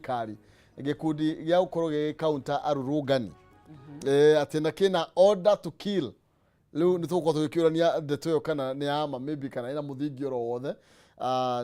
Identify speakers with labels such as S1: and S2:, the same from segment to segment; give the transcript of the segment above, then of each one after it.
S1: thirikari gĩkundi gĩa gũkorwo gĩgĩ counter arũrũngani. Atĩ na kĩna order to kill. Rĩu nĩ tũgũkorwo tũgĩkĩũrania ndeto ĩyo kana nĩ ya ma, maybe kana ĩna mũthingi oro wothe.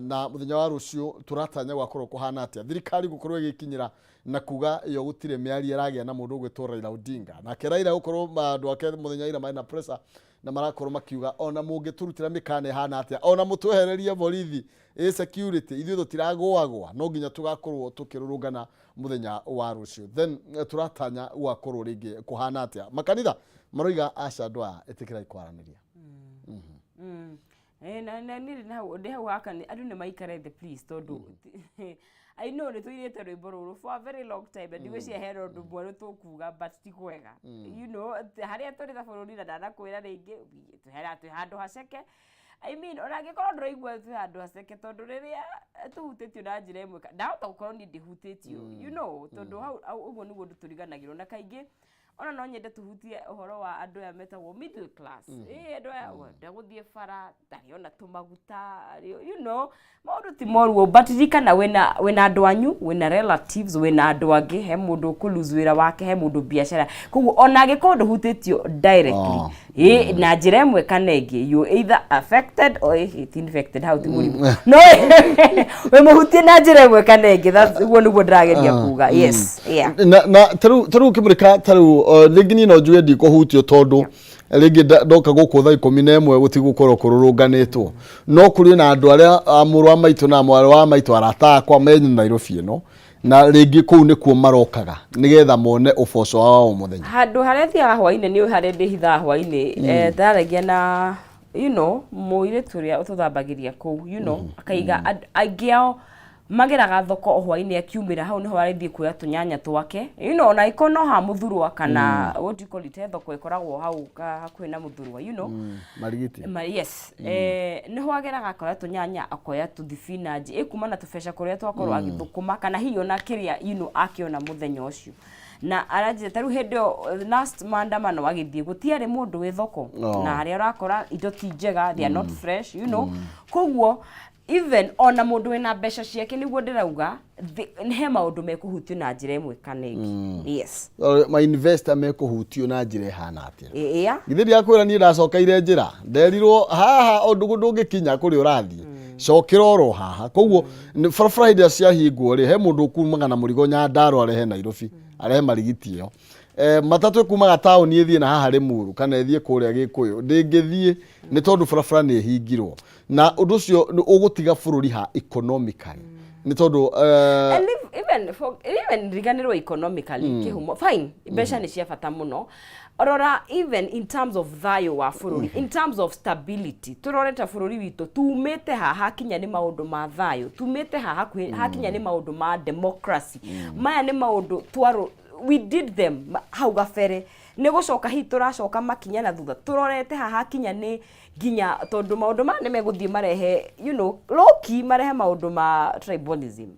S1: Na mũthenya wa rũciũ tũratanya gwakorwo kũhana atĩa, thirikari gũkorwo ĩgĩkinyĩra na kuga ĩyo gũtirĩ mĩario ĩragĩa na mũndũ ũgwĩtwo Raila Odinga. Nake Raila gũkorwo andũ ake mũthenya ira marĩ na pressure na marakorwo makiuga ona mũngĩtũrutĩra mĩkana ĩhana atĩa, ona mũtwehererie borithi ĩ security, ithuĩ tũtiragũagũa, no nginya tũgakorwo tũkĩrũrũngana mũthenya wa rũciũ. Then tũratanya gwakorwo rĩngĩ kũhana atĩa, makanitha maroiga aca, andũ aya ĩtĩkĩrai kwaranĩria.
S2: Na niĩ ndĩ hau haka nĩ andũ nĩ maikare thĩ, please, tondũ I know nĩ tũirĩte rwĩmbo rũrũ for a very long time na ndigwĩciria hena ũndũ mwerũ tũkuga, but ti kwega harĩa tũrĩ ta bũrũri, na ndanakwĩra rĩngĩ twĩ handũ haceke. I mean, ona angĩkorwo ndũraigua twĩ handũ haceke, tondũ rĩrĩa tũhutĩtio na njĩra ĩmwe ndahota gũkorwo niĩ ndĩhutĩtio, tondũ hau ũguo nĩguo ũndũ tũriganagĩrwo. Na kaingĩ ona no nyende tũhutie ũhoro wa andũ aya metagwo middle class. Andũ aya ndegũthiĩ bara ndarĩ ona tũmaguta, maũndũ ti moru, but ririkana wĩna andũ anyu, wĩna relatives, wĩna andũ angĩ. He mũndũ ũkũ lose wĩra wake, he mũndũ biacara. Koguo ona angĩkorwo ndũhutĩtio directly, na njĩra ĩmwe kana ĩngĩ, you either affected or it infected, hau ti mũrimũ, no wĩ mũhutie na njĩra ĩmwe kana ĩngĩ. Ũguo nĩguo ndĩrageria kuga. Yes, yeah.
S1: Na tarĩu ũkĩmũrĩka, tarĩu rĩngĩ niĩ no njuge ndikũhutio, tondũ rĩngĩ ndoka gũkũ thaa 11 gũtigũkorwo kũrũrũnganĩtwo, no kũrĩ na andũ arĩa mũrũ wa maitũ na mwarĩ wa maitũ, arata akwa me Nairobi ĩno, na rĩngĩ kũu nĩkuo marokaga nĩgetha mone ũboco wao o mũthenya.
S2: Handũ harĩa thiaga hwainĩ, nĩ harĩa ndĩhithaga hwainĩ. Ndaragia na mũirĩtu ũrĩa ũtũthambagĩria kũu, akaiga aingĩ ao mageraga thoko o hwainĩ, akiumĩra hau nĩho arĩthiĩ kuoya tũnyanya twake, ona angĩkorwo no ha mũthurwa kana what do you call it, he thoko ĩkoragwo hau hakuhĩ na mũthurwa.
S1: Marigiti.
S2: Yes, nĩho ageraga akoya tũnyanya, akoya tũthibinanji, ĩkuma na tũbeca kũrĩa twakorwo agĩthũkũma, kana hihi ona kĩrĩa akĩona mũthenya ũcio. Na aranjĩra ta rĩu hĩndĩ ĩyo last maandamano agĩthiĩ gũtiarĩ mũndũ wĩ thoko. Na harĩa ũrakora indo ti njega, they are not fresh. Koguo even ona mũndũ wĩna mbeca ciake, nĩguo ndĩrauga he maũndũ mekũhutio na njĩra ĩmwe kana ĩngĩ, yes.
S1: Ma investor mekũhutio na njĩra ĩhana atĩa?
S2: Yeah.
S1: Githĩ ndiakwĩra niĩ ndacokeire njĩra, nderirwo haha ũndũ ndũngĩkinya kũrĩa ũrathiĩ, cokera oro haha. Koguo barabara hĩndĩ ĩrĩa ciahingwo rĩ, he mũndũ ũkumaga na mũrigo Nyandarua arehe Nairobi, arehe marigiti ĩyo. Matatũ ĩkumaga taũni ĩthiĩ na haha Rĩmuru kana ĩthiĩ kũrĩa Gĩkũyũ, ndĩngĩthiĩ nĩ tondũ barabara nĩ ĩhingirwo, na ũndũ ũcio nĩ ũgũtiga bũrũri ha economically, nĩ tondũ
S2: And even riganĩrwo economically kĩhumo, fine, mbeca nĩ cia bata mũno. Rora even in terms of thayũ wa bũrũri, in terms of stability, tũrore ta bũrũri witũ tumĩte haha hakinya nĩ maũndũ ma thayũ, tumĩte haha hakuhĩ hakinya nĩ maũndũ ma democracy. Maya nĩ maũndũ twarũ we did them hau gabere, nĩ gũcoka hihi tũracoka makinya na thutha. Tũrorete haha hakinya nĩ nginya tondũ maũndũ maya nĩ megũthiĩ marehe loki, marehe maũndũ ma tribalism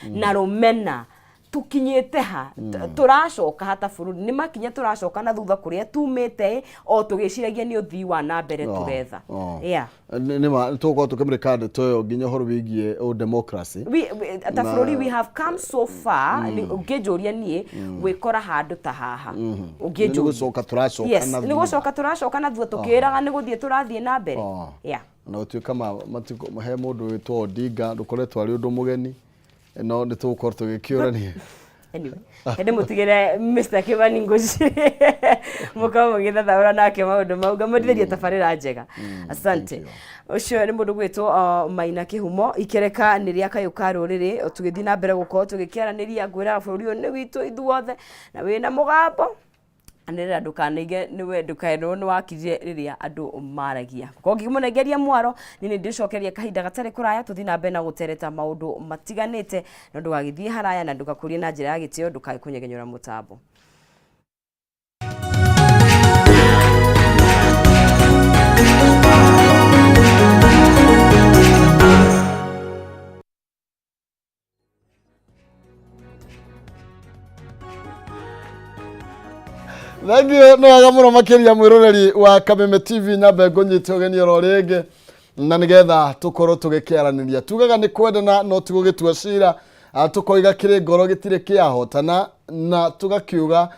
S2: na rũmena. Tukinyĩte ha tũracoka ha ta bũrũri? Nĩ makinya tũracoka na thutha kũrĩa tumĩte, o tũgĩciragia nĩ ũthii wa na mbere tũretha. Yeah.
S1: Nĩ ma tũgũkorwo tũkĩmũrĩka ndeto ĩyo nginya ũhoro wĩgiĩ ũ democracy.
S2: Ta bũrũri we have come so far. Ũngĩnjũria niĩ, gwĩkora handũ ta haha
S1: Nĩ
S2: ũngĩnjũria
S1: gũcoka tũracoka na
S2: nĩ
S1: thutha.
S2: Gũcoka tũracoka na thutha tũkĩĩraga nĩ gũthiĩ tũrathiĩ na mbere.
S1: Na gũtuĩka matikũ he mũndũ wĩtwo Odinga ndũkoretwo arĩ ũndũ mũgeni, no nĩ tũgũkorwo tũgĩkĩũrania.
S2: Anyway, hĩndĩ mũtigĩre Mr. Kimani Ngũci mũkorwo mũgĩthathaũra nake maũndũ mau, ngamũndithĩria tabarĩra njega. Asante. Ũcio nĩ mũndũ gwĩtwo Maina Kĩhumo. Ikereka nĩ rĩa kayũ ka rũrĩrĩ, tũgĩthiĩ na mbere gũkorwo tũgĩkĩaranĩria. Ngwĩraga bũrũri ũyũ nĩ witũ ithuothe, na wĩna mũgambo anĩrĩra, ndũkanaige nĩwe, ndũkaenwo nĩ wakirire rĩrĩa andũ maragia. Ko ngĩmũnengeria mwaro, niĩ nĩ ndĩcokeria kahinda gatarĩ kũraya, tũthiĩ na mbere na gũtereta maũndũ matiganĩte, no ndũgagĩthiĩ haraya na ndũgakũrie na njĩra ya gĩtĩo, ndũkae kũnyegenyũra mũtambo.
S1: Thank you, nĩ wega mũno makĩria mwĩroreri wa Kameme TV. Nyambe ngũnyite ũgeni oro rĩngĩ na nĩgetha tũkorwo tũgĩkĩaranĩria. Tugaga nĩ kwendana no ti gũgĩtua cira. Tũkoiga kĩrĩ ngoro gĩtirĩ kĩahotana na tũgakiuga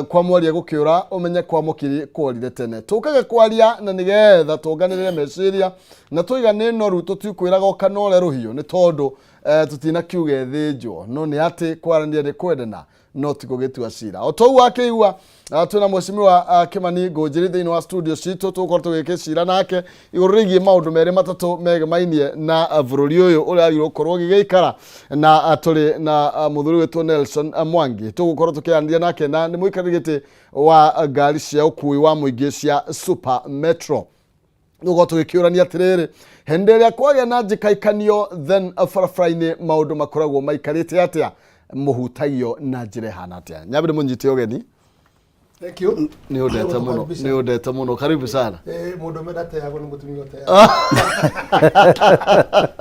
S1: kwa mwaria gũkĩũra ũmenye kwa mũkiri kworire tene. Tũkaga kwaria na nĩgetha tũnganĩrĩre meciria na tũiga nĩ noru, tũtikwĩraga ũkanore rũhiũ nĩ tondũ tũtinakiuga ĩthĩnjwo, no nĩ atĩ kwaranĩria nĩ kwendana no ti gũgĩtua cira. O toguo akĩigua twĩna mheshimiwa Kimani Ngũnjiri thĩinĩ wa studio citũ, tũgũkorwo tũgĩkĩcira nake igũrũ rĩgiĩ maũndũ merĩ matatũ megemainie na bũrũri ũyũ ũrĩa wagĩrĩirwo gũkorwo ũgĩgĩikara, na tũrĩ na mũthuri wĩtwo Nelson Mwangi, tũgũkorwo tũkĩaranĩria nake na nĩ mũikarĩri gĩtĩ wa ngari cia ũkui wa mũingĩ cia Super Metro. Tũgũkorwo tũgĩkĩũrania atĩrĩrĩ, hĩndĩ ĩrĩa kwagĩa na njĩkaikanio then barabara-inĩ maũndũ makoragwo maikarĩte atĩa, mũhutagio na njĩra ĩhana atĩa? Nyambe ndĩmũnyite ũgeni.
S3: Thank you.
S1: Nĩ ũndete mũno, nĩ ũndete mũno, karibu sana.
S3: Mũndũ ũmwe ndateagwo nĩ mũtumia ũteagwo.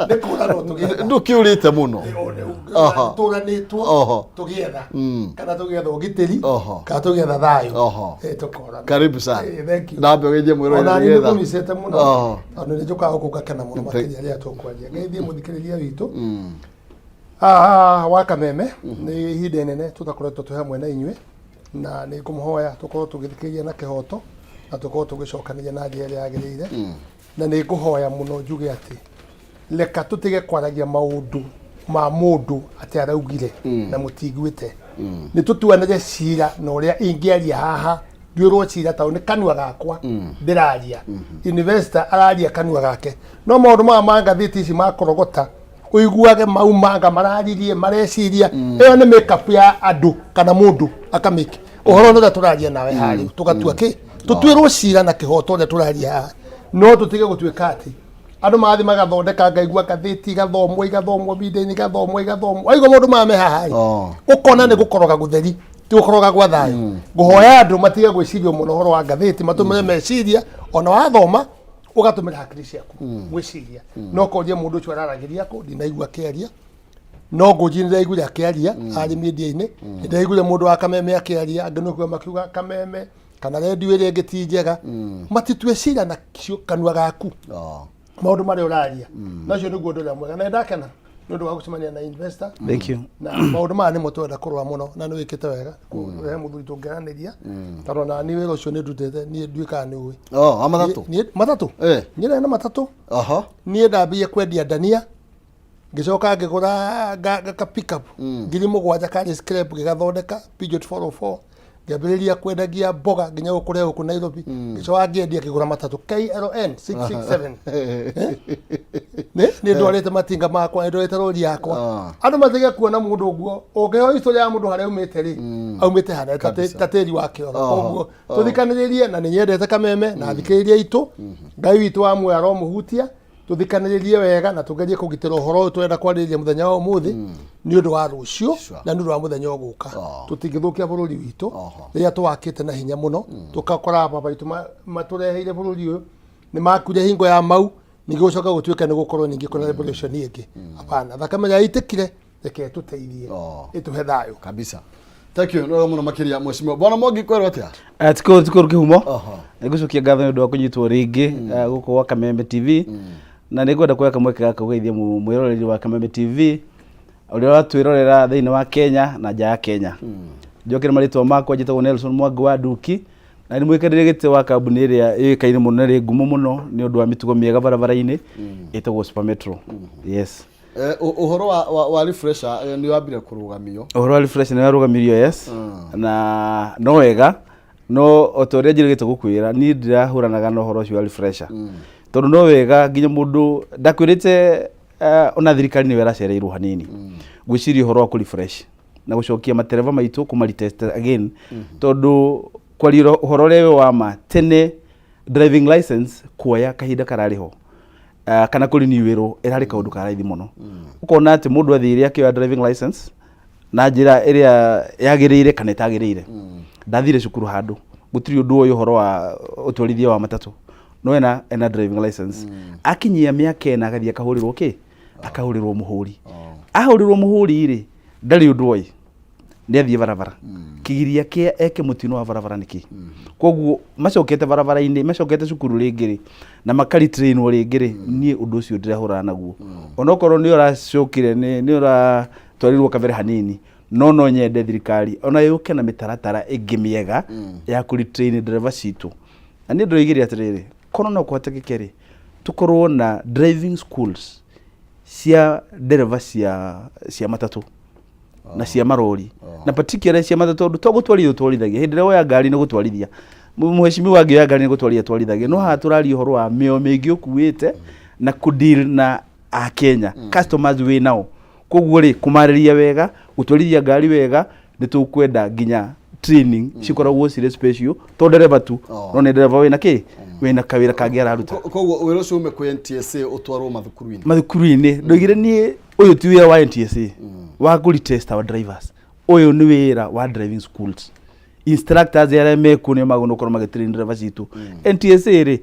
S3: Nĩ kũranwo tũgĩetha.
S1: Ndũkĩũrĩte mũno.
S3: Tũranĩtwo tũgĩetha. Kana tũgĩetha ũgitĩri, kana tũgĩetha thayũ. Tũkorana.
S1: Karibu sana.
S3: Thank you.
S1: Nambe ũgeithie mwĩroreri.
S3: Ona niĩ
S1: nĩgetha-
S3: nĩngũmicĩte mũno. Tondũ nĩ njũkaga gũkũ ngakena mũno makĩria rĩrĩa tũkwaria. Ngeithie mũthikĩrĩria witũ. Wa Kameme, nĩ ihinda inene tũtakoretwo twĩ hamwe na inyuĩ, na nĩ ngũmũhoya tũkorwo tũgĩthikĩrĩria na kĩhoto na tũkorwo tũgĩcokanĩria na njĩra ĩrĩa yagĩrĩire. Na nĩ ngũhoya mũno njuge atĩ reka tũtige kwaragia maũndũ ma mũndũ atĩ araugire na mũtiguĩte. Nĩ tũtuanĩre cira na ũrĩa ingĩaria haha nduĩrwo cira, tondũ nĩ kanua gakwa ndĩraria. Investor araria kanua gake, no maũndũ maya ma ngathĩti ici makorogota ũiguage mau manga mararirie mareciria, ĩyo nĩ makeup ya andũ kana mũndũ akamake ũhoro ũrĩa tũraria nawe harĩ tũgatua kĩ tũtuĩrwo cira na kĩhoto ũrĩa tũraria haha. No tũtige gũtuĩka atĩ andũ marathiĩ magathondeka, ngaigua ngathĩti igathomwo igathomwo video-inĩ, igathomwo igathomwo, waigua maũndũ maya me haha rĩ, ũkona nĩ gũkoroga gũtheri, ti gũkoroga gwa thayũ. Ngũhoya andũ matige gwĩciria mũno ũhoro wa ngathĩti, matũmĩre meciria. Ona wathoma ũgatũmĩra hakiri ciaku gwĩciria, no korie mũndũ ũcio araragĩria kũ. Ndinaigua akĩaria, no Ngũnji nĩndaiguire akĩaria arĩ media-inĩ, nĩndaiguire mũndũ wa Kameme akĩaria, angĩ nĩkuga makiuga Kameme kana redio ĩrĩa ĩngĩ ti njega. Matitue cira na kanua gaku maũndũ marĩa ũraria, na ũcio nĩguo ũndũ ũrĩa mwega. Na nĩndakena nĩ ũndũ wa gũcemania na investor.
S4: Thank you.
S3: Na maũndũ maya nĩmo twenda kũrora mũno, na nĩ wĩkĩte wega kũrehe mũthuri tũngĩaranĩria, tondũ ona niĩ wĩra ũcio nĩ ndutĩte, niĩ nduĩkaga nĩ ũĩ.
S1: Oh, wa matatũ.
S3: Niĩ matatũ. Niĩ ndarĩ na matatũ. Niĩ ndambia kwendia ndania, ngĩcoka ngĩgũra ka pickup 7,000 karĩ scrap, ngĩgathondeka Peugeot 404, ngĩambĩrĩria kwendagia mboga nginya gũkũ gũkũ Nairobi. Ngĩcoka ngĩendia, ngĩgũra matatũ KLN 667. Nĩ ndwarĩte matinga makwa, nĩ ndwarĩte rori yakwa. Andũ matige kuona mũndũ ũguo, ũngĩheo history ya mũndũ harĩa aumĩte rĩ, aumĩte harĩa ta tĩri wa kĩoro. Koguo tũthikanĩrĩrie, na nĩ nyendete Kameme na thikĩrĩria itũ. Ngai witũ wa muoyo aromũhutia. Tũthikanĩrĩrie wega na tũgerie kũgitĩra ũhoro ũyũ tũrenda kwarĩrĩria mũthenya wa ũmũthĩ nĩ ũndũ wa rũciũ na nĩ ũndũ wa mũthenya ũgũka. Tũtingĩthũkia bũrũri witũ rĩrĩa tũwakĩte na hinya mũno, tũgakora baba aitũ matũreheire bũrũri ũyũ, nĩ makuire hingo ya mau, ningĩ gũcoka gũtuĩka nĩ gũkorwo ningĩ kwĩna revolution ĩngĩ. Hapana, thakame ĩrĩa yaitĩkire reke ĩtũteithie, ĩtũhe thayũ.
S1: Kabisa, thank you, nĩ mũno makĩria mheshimiwa bwana Mwangi. Kwerwo atĩa?
S4: Tikũru kĩhumo. Nĩngũcokia ngatho nĩ ũndũ wa kũnyitwo rĩngĩ gũkũ gwa Kameme TV, na nĩ ngwenda kuoya kamweke gaka kũgeithia mwĩroreri wa Kameme TV ũrĩa ũratwĩrorera thĩinĩ wa Kenya na nja ya Kenya. Njokere marĩtwa makwa, njĩtagwo Nelson Mwangi wa Nduki, na nĩ mwĩkarĩre gĩtĩ wa kambuni ĩrĩa ĩũĩkaine mũno na ĩrĩ ngumo mũno nĩ ũndũ wa mĩtugo mĩega barabara-inĩ, ĩtagwo Super Metro. Yes.
S1: Ũhoro wa refresher nĩ wambire kũrũgamio.
S4: Ũhoro wa refresh nĩ warũgamirio, yes, na no wega, no o ta ũrĩa njĩrĩgĩte gũkwĩra, niĩ ndirahũranaga na ũhoro ũcio wa refresher, tondũ no wega nginya mũndũ ndakwĩrĩte, ona thirikari nĩyo ĩracereirwo hanini gwĩciria ũhoro wa kũ refresh na gũcokia matereba maitũ kũma retest again, tondũ kwaria ũhoro ũrĩa wĩ wa ma, tene driving license kuoya kahinda kararĩ ho kana kũrinewĩrwo ĩrarĩ kaũndũ ka raithi mũno. Ũkona atĩ mũndũ athire akĩoya driving license na njĩra ĩrĩa yagĩrĩire kana ĩtagĩrĩire, ndathire cukuru handũ, gũtirĩ ũndũ ũyũ ũhoro wa ũtwarithia wa matatũ, no ena driving license. Akinyia mĩaka 4 agathiĩ akahũrĩrwo kĩ, akahũrĩrwo mũhũri. Ahũrĩrwo mũhũri rĩ, ndarĩ ũndũ oĩ, nĩ athiĩ barabara, kĩgiria kĩa eke mũtino wa barabara nĩ kĩ. Koguo macokete barabara-inĩ, macokete cukuru rĩngĩ rĩ, na makaritrainwo rĩngĩ rĩ, niĩ ũndũ ũcio ndĩrahũrana naguo, onokorwo nĩ ũracokire nĩ ũra. Twarirwo kabere hanini, no no nyende thirikari ona yũke na mĩtaratara ĩngĩ mĩega ya kũ retrain ndereba citũ. Na niĩ ndĩroigire atĩrĩrĩ, korwo no kũhotekeke rĩ, tũkorwo na driving schools cia ndereba cia matatũ na cia marori, na particularly cia matatũ, tondũ to gũtwarithia ũtwarithagia. Hĩndĩ ĩrĩa woya ngari nĩ gũtwarithia, mũheshimiwa angĩoya ngari nĩ gũtwarithia atwarithagia, no haha tũraria ũhoro wa mĩoyo mĩingĩ ũkuĩte na kũ-deal na Akenya, customers wĩ nao. Koguo rĩ, kũmarĩria wega, gũtwarithia ngari wega, nĩ tũkwenda nginya training cikoragwo cirĩ special, to ndereba tu, no nĩ ndereba wĩna kĩ, wĩna kawĩra kangĩ araruta.
S1: Koguo wĩra ũcio ume kwĩ NTSA ũtwarwo mathukuru-inĩ.
S4: Mathukuru-inĩ. Ndoigire niĩ ũyũ ti wĩra wa NTSA wa kũ retest our drivers, ũyũ nĩ wĩra wa driving schools. Instructors arĩa mekuo nĩo magũrĩirwo gũkorwo magĩtrain ndereba citũ. NTSA rĩ,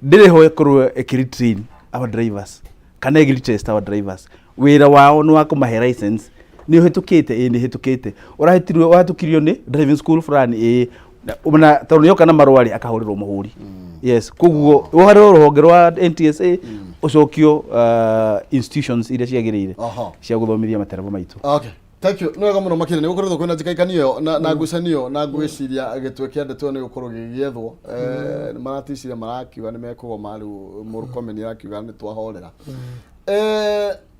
S4: ndĩrĩ ho ĩkorwo ĩkĩretrain our drivers kana ĩgĩretest our drivers. Wĩra wao nĩ wa kũmahe license. Nĩ ũhĩtũkĩte? Ĩĩ, nĩ hĩtũkĩte. Ũrahĩtirwo, ũhĩtũkirio nĩ driving school fulani? Ĩĩ. Na tondũ nĩoka na marũa rĩ, akahũrĩrwo mũhũri. Yes, koguo ũharĩrwo rũhonge rwa NTSA, ũcokio institutions iria ciagĩrĩire cia gũthomithia matereba maitũ.
S1: Okay. Thank you. Nĩ wega mũno makĩria nĩ gũkoretwo kwĩna njĩkaikani ĩyo na ngucanio, na ngwĩciria gĩtwe kĩa ndeto ĩyo nĩ gũkorwo gĩgĩethwo. Nĩ maraticirie, marakiuga nĩ mekũgoma. Rĩu Mũrkomen arakiuga nĩ twahorera.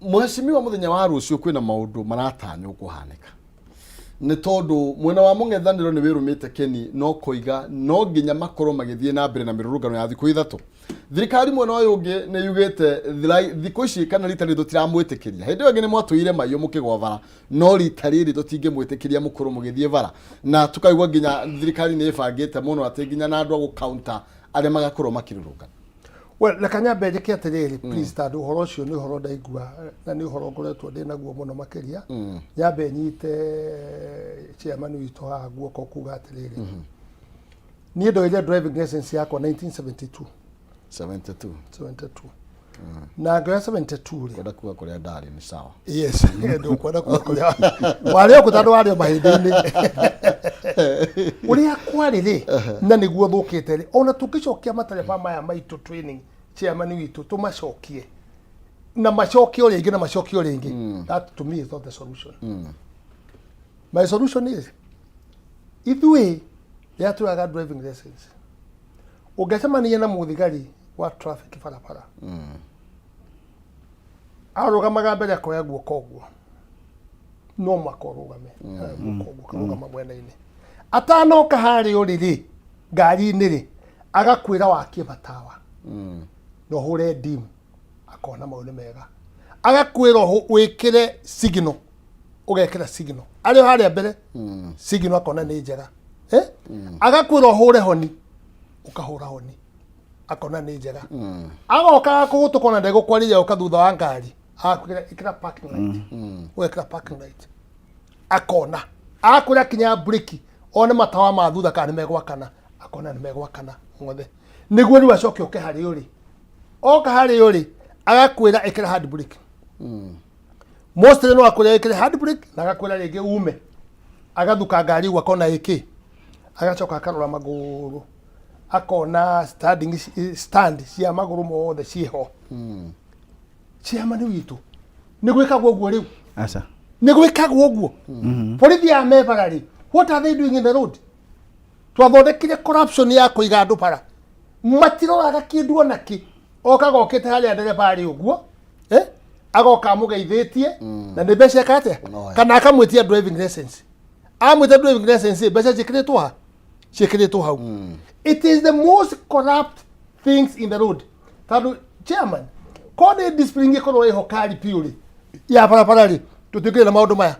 S1: Mheshimiwa, mũthenya wa rũciũ kwĩna maũndũ maratanywo kũhanĩka, nĩ tondũ mwena wa mũng'ethanĩro nĩ wĩrũmĩte keni no koiga no nginya makorwo magĩthiĩ na mbere na mĩrũrũngano ya thikũ 3. Thirikari mwena ũyũ ũngĩ nĩ yugĩte thikũ ici kana rita rĩrĩ tũtiramwĩtĩkĩria. Hĩndĩ ĩyo ĩngĩ nĩ mwatũire maiyo mũkĩgwa bara, no rita rĩrĩ tũtingĩmwĩtĩkĩria mũkorwo mũgĩthiĩ bara. Na tũkaigua nginya thirikari nĩ ĩbangĩte mũno atĩ nginya na andũ a gũkaunta arĩa magakorwo makĩrũrũngana.
S3: Well, reke nyambe njĩke atĩrĩrĩ, please, tondũ ũhoro ũcio nĩ ũhoro ndaigua na nĩ ũhoro ngoretwo ndĩ naguo mũno makĩria. Nyambe nyite chairman witũ haha guoko kuga atĩrĩrĩ, niĩ ndoire driving license yakwa 1972.
S1: 72.
S3: 72, na ngĩoya 72 rĩ,
S1: Kwenda kuga kũrĩa ndarĩ nĩ sawa.
S3: Yes, ndũkwenda kuga kũrĩa warĩ o tondũ warĩ o mahĩndĩ-inĩ ũrĩa kwarĩ rĩ, na nĩguo thũkĩte rĩ. Ona tũngĩcokia matereba maya maitũ training, chairman witũ, tũmacokie na macokio rĩngĩ na macokio rĩngĩ, that to me is not the solution. My solution is, ithuĩ rĩrĩa tuoyaga driving license, ũngĩcemania na mũthigari wa traffic barabara, arũgamaga mbere, akoya guoko ũguo, no mwaka ũrũgame. Oya guoko ũguo, akarũgama mwena-inĩ atanoka harĩa ũrĩ rĩ ngari-inĩ rĩ, agakwĩra wakie matawa na ũhũre dim, akona mau nĩ mega. Agakwĩra wĩkĩre signal, ũgekĩra signal arĩ o harĩa mbere, signal akona nĩ njega, eh? Agakwĩra ũhũre honi, ũkahũra honi, akona nĩ njega. Agoka kũgũtũka ona ndegũkwarĩria, oka thutha wa ngari, agakwĩra ĩkĩra parking light, ũgekĩra parking light, akona. Akwĩra kinya breki, one matawa ma thutha kana nĩ megwakana, akona nĩ megwakana mothe, nĩguo rĩu acoke oke harĩ ũrĩ. Oka harĩ ũrĩ, agakwĩra ĩkĩra hand brake. Mostly no akwĩra ĩkĩre hand brake na agakwĩra rĩngĩ ume, agathuka ngari ũguo, akona ĩkĩ, agacoka akarora magũrũ, akona standing, stand cia magũrũ mothe ciĩho. Chairman witũ, nĩ gwĩkagwo ũguo rĩu?
S4: Aca.
S3: Nĩ gwĩkagwo ũguo? Borithi ya mebara rĩ, what are they doing in the road? Twathondekire corruption ya kũiga andũ bara, matiroraga kĩndũ ona kĩ. Okaga okĩte harĩa ndereba arĩ ũguo, eh? Agoka amũgeithĩtie na nĩ mbeca eka atĩa?
S1: No,
S3: kana akamwĩtia driving license. Amwĩtia driving license, mbeca ciĩkĩrĩtwo ha? Ciĩkĩrĩtwo hau. It is the most corrupt things in the road, tondũ chairman, ko nĩ discipline ĩkorwo ĩho kari piũ rĩ ya barabara rĩ, tũtiũkĩre na maũndũ maya.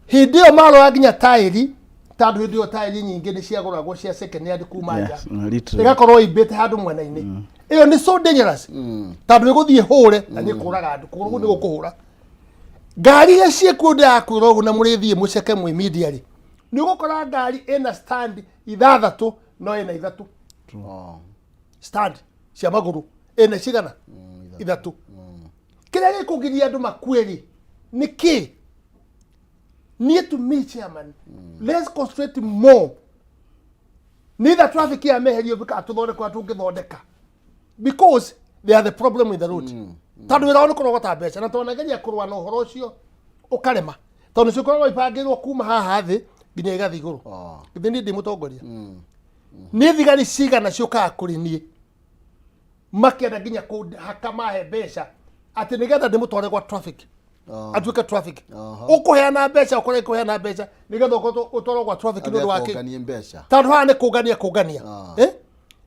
S3: Hĩndĩ ĩyo marora nginya taĩri, tondũ hĩndĩ ĩyo taĩri nyingĩ nĩ ciagũragwo cia second hand kuma nja.
S4: Yes, literally.
S3: Ĩgakorwo imbĩte handũ mwena-inĩ. Ĩyo nĩ so dangerous, tondũ ĩgũthiĩ hũre na nĩ kũraga andũ. Kũgũrũ nĩ gũkũhũra ngari iria ciĩkuo. Ndĩrakwĩra ũguo na mũrĩthiĩ mũceke mwĩ media rĩ, nĩ ũgũkora ngari ĩna stand ithathatũ, no ĩna ithatũ stand cia magũrũ, ĩna cigana? Ithatũ. Kĩrĩa gĩkũgiria andũ makue rĩ, nĩ kĩ? Niĩ, to me, chairman, let's concentrate more neither traffic ya meherio kana tũthondeke ũrĩa tũngĩthondeka, because they are the problem in the road, tondũ wĩra wao nĩ kũrogota mbeca, na twanageria kũrũa na ũhoro ũcio. Ũkarema tondũ nĩcio ikoragwo ibangĩrwo kuma haha thĩ nginya igathiĩ igũrũ. Githĩ niĩ ndĩ mũtongoria? Nĩ thigari cigana ciũkaga kũrĩ niĩ makĩenda nginya kũhaka mahe mbeca atĩ nĩgetha ndĩmũtware gwa traffic, atuĩke traffic. Ũkũheana mbeca, ũkore kũheana mbeca nĩgetha ũkorwo ũtwarwo gwa traffic nĩ ũndũ wa kĩ?
S1: Kũnganie mbeca.
S3: Tondũ haha nĩ kũngania kũngania. Eh?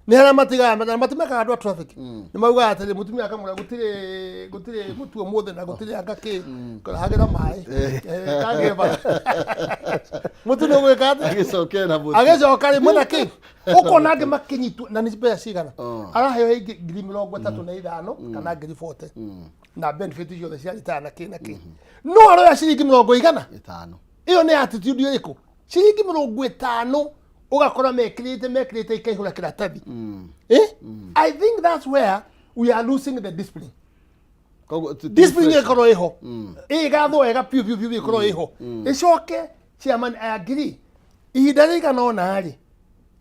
S3: Nĩ harĩa matigaga na matimekaga andũ a traffic, nĩ maugaga atĩrĩ, mũtumia akamwĩra gũtirĩ mũtu ũmũthĩ na gũtirĩ anga kĩ hagĩra maĩ. Eh, kagĩe bara mũtu nĩ ũgwĩka atĩa?
S1: Agĩcoke na mũtu.
S3: Agĩcoka rĩ mwena kĩ ũkona angĩ makĩnyitwo na nĩ mbeca cigana araheo, ingĩ 35,000 kana 40,000 na benefit ciothe cia ritaya na kĩ na kĩ, no aroya ciringi mĩrongo igana
S1: ĩtano.
S3: Ĩyo nĩ attitude ĩrĩkũ? Ciringi 50 ũgakora mekĩrĩte ikaihũra kĩratathi. Eh? I think that's where we are losing the discipline.
S1: Koguo
S3: Discipline ĩkorwo ĩho, ĩgathwo wega biũ biũ biũ, ĩkorwo ĩho, ĩcoke chairman. I agree, ihinda rĩigana ũna rĩ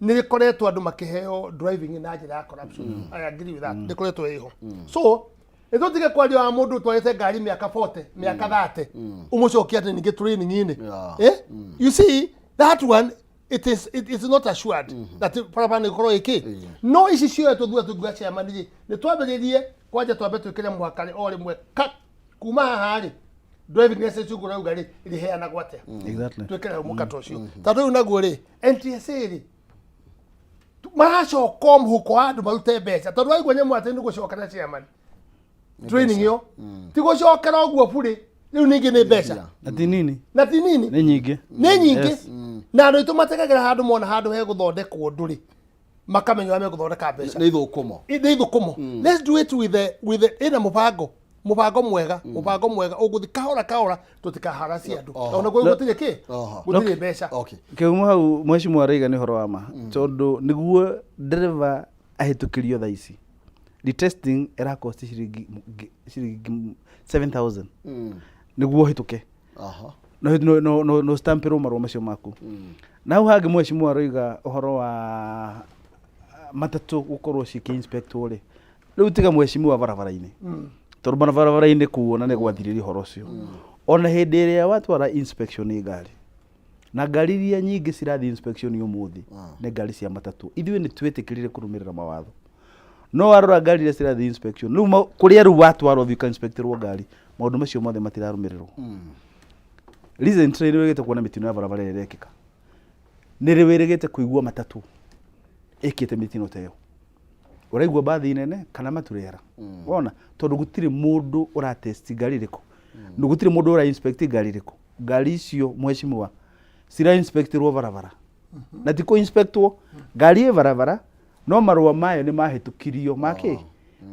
S3: nĩ rĩkoretwo andũ makĩheo driving na njĩra ya corruption. I agree with that, rĩkoretwo ĩho. So nĩ tũtige kwaria wa mũndũ ũtwarĩte ngari mĩaka 40, mĩaka 30, ũmũcokie atĩ ningĩ training-inĩ. Eh? You see that one, it is not assured that barabara nĩ ĩgũkorwo ĩkĩ no ici cioetwo thutha. Tũngiuga chairman rĩ, nĩ twambĩrĩrie kwanja, twambe twĩkĩre mũhaka rĩ o rĩmwe kuma haha rĩ, driving license ũguo ũrauga rĩ, rĩheanagwo atĩa? Twĩkĩre hau mũkato ũcio, tondũ rĩu naguo rĩ, NTSA rĩ, maracoka o mũhuko wa andũ marute mbeca, tondũ waigua nyamũ atĩ nĩ gũcokera chairman training ĩyo, ti gũcokera ũguo burĩ, rĩu ningĩ nĩ mbeca.
S4: Na ti nini.
S3: Na ti nini.
S4: Nĩ nyingĩ.
S3: Nĩ nyingĩ. Na andũ aitũ mategagĩra handũ, mona handũ hegũthondekwo ũndũ rĩ, makamenya ũrĩa megũthondeka mbeca.
S1: Nĩ ithũkũmo.
S3: Nĩ ithũkũmo. Let's do it with the ĩna mũbango mwega, mũbango mwega ũgũthi kahora kahora, tũtikaharacie andũ, tondũ naguo gũtirĩ kĩ, gũtirĩ mbeca.
S4: Kĩhumo hau mheshimiwa araiga nĩ ũhoro wa ma, tondũ nĩguo ndereba ahĩtũkĩrio thaa ici retesting ĩrakosti ciringi 7000 nĩguo ũhĩtũke. No stampĩrwo marũa macio maku. Na hau hangĩ mheshimiwa aroiga ũhoro wa matatũ gũkorwo cikĩ inspectwo rĩ, rĩu tiga mheshimiwa barabara-inĩ, tondũ barabara-inĩ kuona nĩ gwathirĩria ũhoro ũcio. Ona hĩndĩ ĩrĩa watwara inspection ngari, na ngari iria nyingĩ cirathiĩ inspection ũmũthĩ nĩ ngari cia matatũ. Ithuĩ nĩ twĩtĩkĩrire kũrũmĩrĩra mawatho, no warora ngari iria cirathiĩ inspection rĩu, kũrĩa rĩu watwarwo ũthiĩ ũka-inspectĩrwo ngari, maũndũ macio mothe matirarũmĩrĩrwo. Recently nĩ wĩrĩgĩte kuona mĩtino ya barabara ĩrĩa ĩrekĩka, nĩ rĩ wĩrĩgĩte kũigua matatũ ĩkĩte mĩtino ta ĩyo? Ũraigua mbathi nene kana maturera wona, tondũ gũtirĩ mũndũ ũratest ngari ĩrĩkũ, mm. gũtirĩ mũndũ ũra inspect ngari ĩrĩkũ. Ngari icio mheshimiwa cira inspectirwo barabara, na ti kũ inspectwo ngari ĩ barabara, no marũa mayo nĩ mahĩtũkirio makĩ,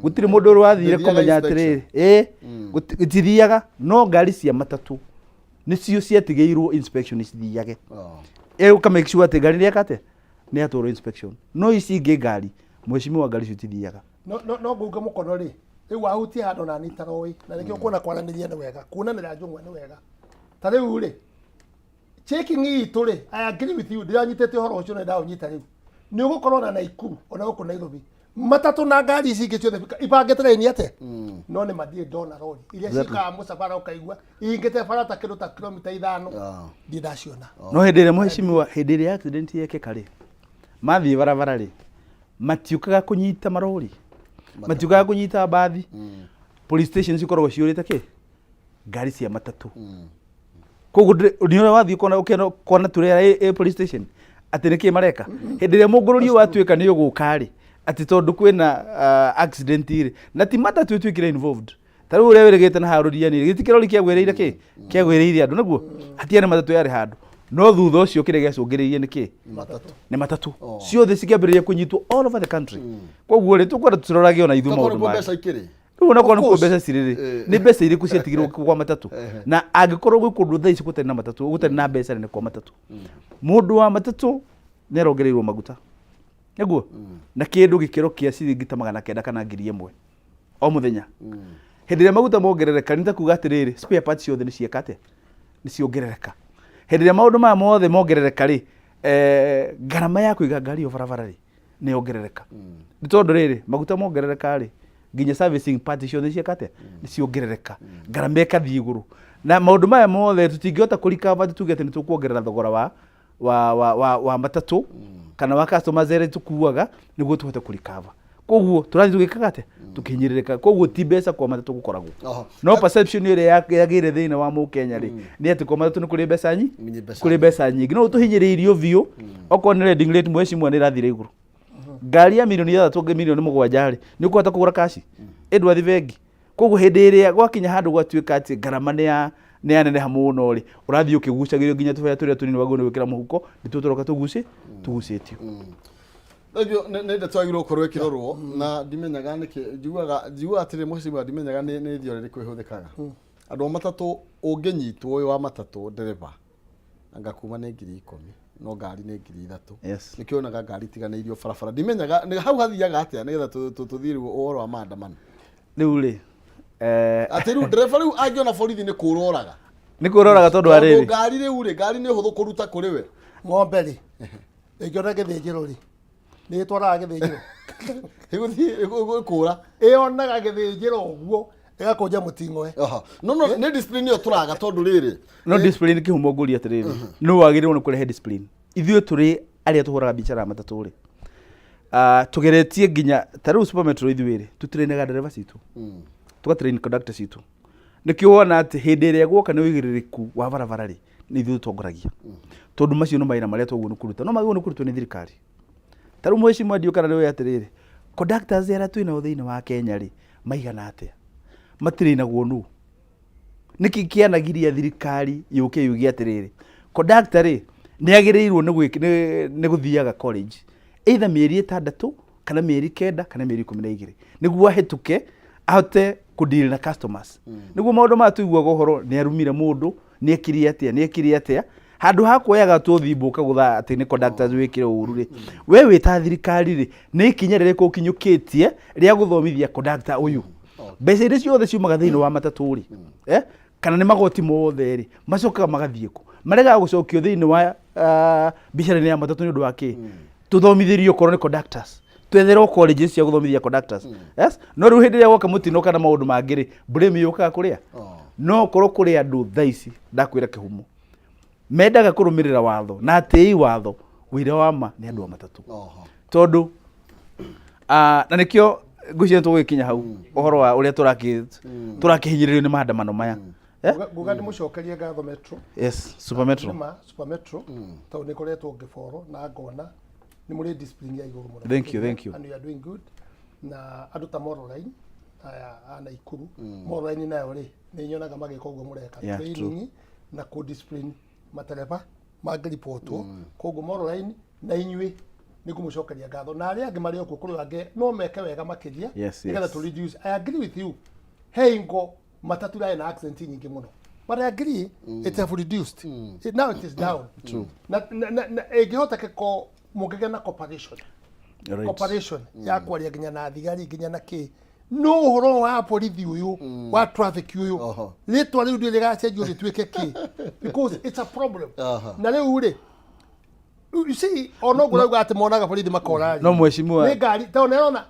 S4: gũtirĩ mũndũ ũrĩ wathire
S1: Ndĩthiaga
S4: kũmenya
S1: inspection.
S4: atĩrĩrĩ ĩ gũtithiaga. No ngari cia matatũ nĩcio ciatigĩirwo inspection cithiage, ĩ ũka make sure atĩ ngari nĩ yeka atĩa, nĩ yatwarwo inspection. No ici ingĩ ngari mheshimiwa, ngari icio itithiaga.
S3: No ngunge mũkono rĩ, rĩu wahutia handũ na niĩ taroĩ, na nĩkĩo kuona kwaranĩria nĩ wega, kuonanĩra njũng'wa nĩ wega. Ta rĩu rĩ, checking itũ rĩ, I agree with you, ndiranyitĩte ũhoro ũcio na ndaũnyita rĩu. Nĩ ũgũkorwo na Naikuru ona gũkũ Nairobi matatũ na ngari ici ingĩ ciothe ibangĩte raini atĩa, no nĩ mathiĩ ndona rori iria ciũkaga mũcabara ũkaigua ihingĩte bara ta kĩndũ ta kilomita 5, ndirĩ ndaciona.
S4: No hĩndĩ ĩrĩa mheshimiwa, hĩndĩ ĩrĩa accident yekĩka rĩ, mathiĩ barabara rĩ, matiũkaga kũnyita marori, matiũkaga kũnyita mbathi. Police station cikoragwo ciũrĩte kĩ ngari cia matatũ. Koguo nĩ ũrĩa wathiĩ kuona ũkĩona kuona turera ĩ police station atĩ nĩkĩ mareka hĩndĩ ĩrĩa mũngũrũri ũyũ watuĩka nĩ ũgũka rĩ, atĩ tondũ kwĩna accident rĩ, na ti matatũ ĩtuĩkire involved. Ta rĩu ũrĩa wĩrĩgĩte na harũria nĩ gĩti kĩrori kĩagwĩrĩire kĩ kĩagwĩrĩire andũ nĩguo hatiarĩ matatũ yarĩ handũ, no thutha ũcio kĩrĩa gĩacũngĩrĩirie nĩ kĩ?
S1: Matatũ.
S4: Nĩ matatũ ciothe cikĩambĩrĩria kũnyitwo all over the country. Koguo rĩ, tũkwenda tũrorage ona ithuĩ
S1: Tokorwo
S4: maũndũ
S1: nĩkuo
S4: mangĩ.
S1: mbeca ikĩrĩ.
S4: Rĩu onakorwo nĩkuo
S3: course.
S4: mbeca cirĩ rĩ, nĩ mbeca irĩkũ ciatigirwo kwa matatũ? Na angĩkorwo gwĩ kũndũ thaa ici gũtarĩ na matatũ, gũtarĩ na mbeca nene kwa matatũ, mũndũ wa matatũ nĩ arongereirwo maguta nĩguo na kĩndũ gĩkĩro kĩa ciringi ta 900 kana 1000 o mũthenya. Hĩndĩ ĩrĩa maguta mongerereka, nĩ ta kuga atĩrĩrĩ, spare parts ciothe nĩ cieka atĩa? Nĩ ciongerereka. Hĩndĩ ĩrĩa maũndũ maya mothe mongerereka rĩ, ngarama ya kũiga ngari ĩyo barabara rĩ, nĩ yongerereka, nĩ tondũ rĩrĩ, maguta mongerereka rĩ, nginya servicing part ciothe cieka atĩa? Nĩ ciongerereka, ngarama ĩkathiĩ igũrũ. Na maũndũ maya mothe tũtingĩhota kũrikava tuge atĩ nĩ tũkuongerera thogora wa matatũ kana wa customers arĩa tũkuaga nĩguo tũhote kũrikava. Koguo tũrathiĩ tũgĩkaga atĩa? Tũkĩhinyĩrĩrĩka. Koguo ti mbeca kwa matatũ gũkoragwo. No perception ĩrĩa yagĩire thĩinĩ wa mũkenya rĩ, nĩ atĩ kwa matatũ nĩ kũrĩ mbeca
S1: Nĩ mbeca
S4: kũrĩ mbeca nyingĩ. No tũhinyĩrĩirio biũ. Okorwo nĩ lending rate mheshimiwa nĩ ĩrathire igũrũ. Ngari ya mirioni 6 ngĩ mirioni 7 rĩ, nĩ ũkũhota kũgũra kaci? Ĩ ndwathi bengi. Koguo hĩndĩ ĩrĩa gwakinya handũ gwatuĩka atĩ ngarama nĩ yaneneha mũno rĩ, ũrathiĩ ũkĩgucagĩrio nginya tũbea tũrĩa tũnini wagĩrĩirwo nĩ gwĩkĩra mũhuko nĩtuo tũroka tũgucĩtio.
S1: Thengiũ. Nĩ ndeto yagĩrĩirwo gũkorwo ĩkĩrorwo na ndimenyaga nĩkĩ njiguaga atĩrĩ mheshimiwa, ndimenyaga nĩ theory ĩrĩkũ ĩhũthĩkaga. Andũ a matatũ, ũngĩnyitwo wĩ wa matatũ ndereba, anga kuma nĩ 10,000, no ngari nĩ 3,000. Nĩkĩo wonaga ngari itiganĩirio barabara. Ndimenyaga nĩ hau hathiaga atĩa nĩgetha tũthiĩ rĩu ũhoro wa maandamano.
S4: Rĩu rĩ,
S1: Atĩ rĩu ndereba rĩu angĩona borithi nĩ kũra oraga.
S4: Nĩ kũroraga tondũ wa
S1: Tondũ
S4: rĩrĩ.
S1: Ngari rĩu rĩ, ngari nĩ ũhũthũ kũruta kũrĩ we.
S3: Ng'ombe rĩ, ĩngĩona gĩthĩnjĩro rĩ, nĩ ĩtwaraga gĩthĩnjĩro?
S1: Ĩgũthiĩ ĩkũra.
S3: Ĩyonaga gĩthĩnjĩro ũguo ĩgakũnja mũting'oe.
S1: Aha. No nĩ discipline ĩyo tũraga tondũ rĩrĩ.
S4: No discipline kĩhumo ngũria atĩrĩrĩ, nũ wagĩrĩirwo nĩ kũrehe discipline? Ithuĩ tũrĩ arĩa tũhũraga biacara ya matatũ rĩ, tũgeretie nginya ta rĩu Super Metro, ithuĩ rĩ, tũtrainaga ndereba citũ, tũgatrain conductor citũ. Nĩkĩo wona atĩ hĩndĩ ĩrĩa guoka nĩ ũigĩrĩrĩku wa barabara rĩ, nĩ ithuĩ tũtongoragia, tondũ macio nĩ mawĩra marĩa twagĩrĩirwo nĩ kũruta, no magĩrĩirwo nĩ kũrutwo nĩ thirikari. Ta rĩu mheshimiwa, ndiũĩ kana nĩ ũĩ atĩrĩrĩ, conductors arĩa twĩ nao thĩinĩ wa Kenya rĩ, maigana atĩa? Matrainagwo nũ? Nĩkĩ kĩanagiria thirikari yũke yuge atĩrĩrĩ, conductor rĩ, nĩ agĩrĩirwo nĩ gũthiaga college either mĩeri 6 kana mĩeri 9 kana mĩeri 12 nĩguo ahĩtũke ahote kũdeal na customers, nĩguo maũndũ maya tũiguaga ũhoro nĩ arumire mũndũ, nĩ ekire atĩa, nĩ ekire atĩa, handũ ha kuoyaga tũthimbo ũkagũtha atĩ nĩ conductors wĩkire ũru rĩ, we wĩ ta thirikari rĩ, nĩ ikinya rĩrĩkũ ũkinyũkĩtie rĩa gũthomithia conductor ũyũ? Mbeca iria ciothe ciumaga thĩinĩ wa matatũ rĩ, kana nĩ magoti mothe rĩ, macokaga magathiĩ kũ? Maregaga gũcokio thĩinĩ wa biacara-inĩ ya matatũ nĩ ũndũ wa kĩ? Tũthomithĩrio okorwo nĩ conductors, twetherwo colleges cia gũthomithia conductors. Yes, no rĩu hĩndĩ ĩrĩa gwoka mũtino kana maũndũ mangĩ rĩ, blame yũkaga kũrĩa. No korwo kũrĩ andũ thaa ici ndakwĩra kĩhumo mendaga kũrũmĩrĩra watho na atĩi watho, wĩra wa ma nĩ andũ a matatũ. Tondũ na nĩkĩo ngwĩciria tũgũgĩkinya hau ũhoro wa ũrĩa tũrakĩhinyĩrĩrio nĩ maandamano maya. Eh?
S3: Nguga ndĩmũcokerie ngatho Metro.
S4: Yes, Super Metro.
S3: Nĩma Super Metro, tondũ nĩ ngoretwo ngĩboro na ngona nĩ mũrĩ discipline ya igũrũ mũno.
S4: Thank you, thank you.
S3: And you are doing good. Na andũ ta Moroline aya a Naikuru, Moroline nayo rĩ, nĩ nyonaga magĩka ũguo mũreka, training na kũ discipline matereba mangĩribotwo. Koguo Moroline na inyuĩ nĩ ngũmũcokeria ngatho, na arĩa angĩ marĩ o kuo kũrĩ angĩ no meke wega makĩria nĩgetha to reduce. I agree with you, he ingo matatu irarĩ na accident nyingĩ mũno, but I agree it have reduced. Now it is down. Na ĩngĩhoteke ko mũngĩgĩa na cooperation, cooperation ya kwaria nginya na thigari nginya na kĩ, no ũhoro wa borithi ũyũ wa traffic ũyũ, rĩtwa rĩu ndĩ rĩgacenjio rĩtuĩke kĩ, because it's a problem. Na rĩu rĩ, you see, ona ũguo rauga atĩ monaga borithi makora rĩ,
S4: No mheshimiwa,
S3: nĩ ngari tondũ nĩarona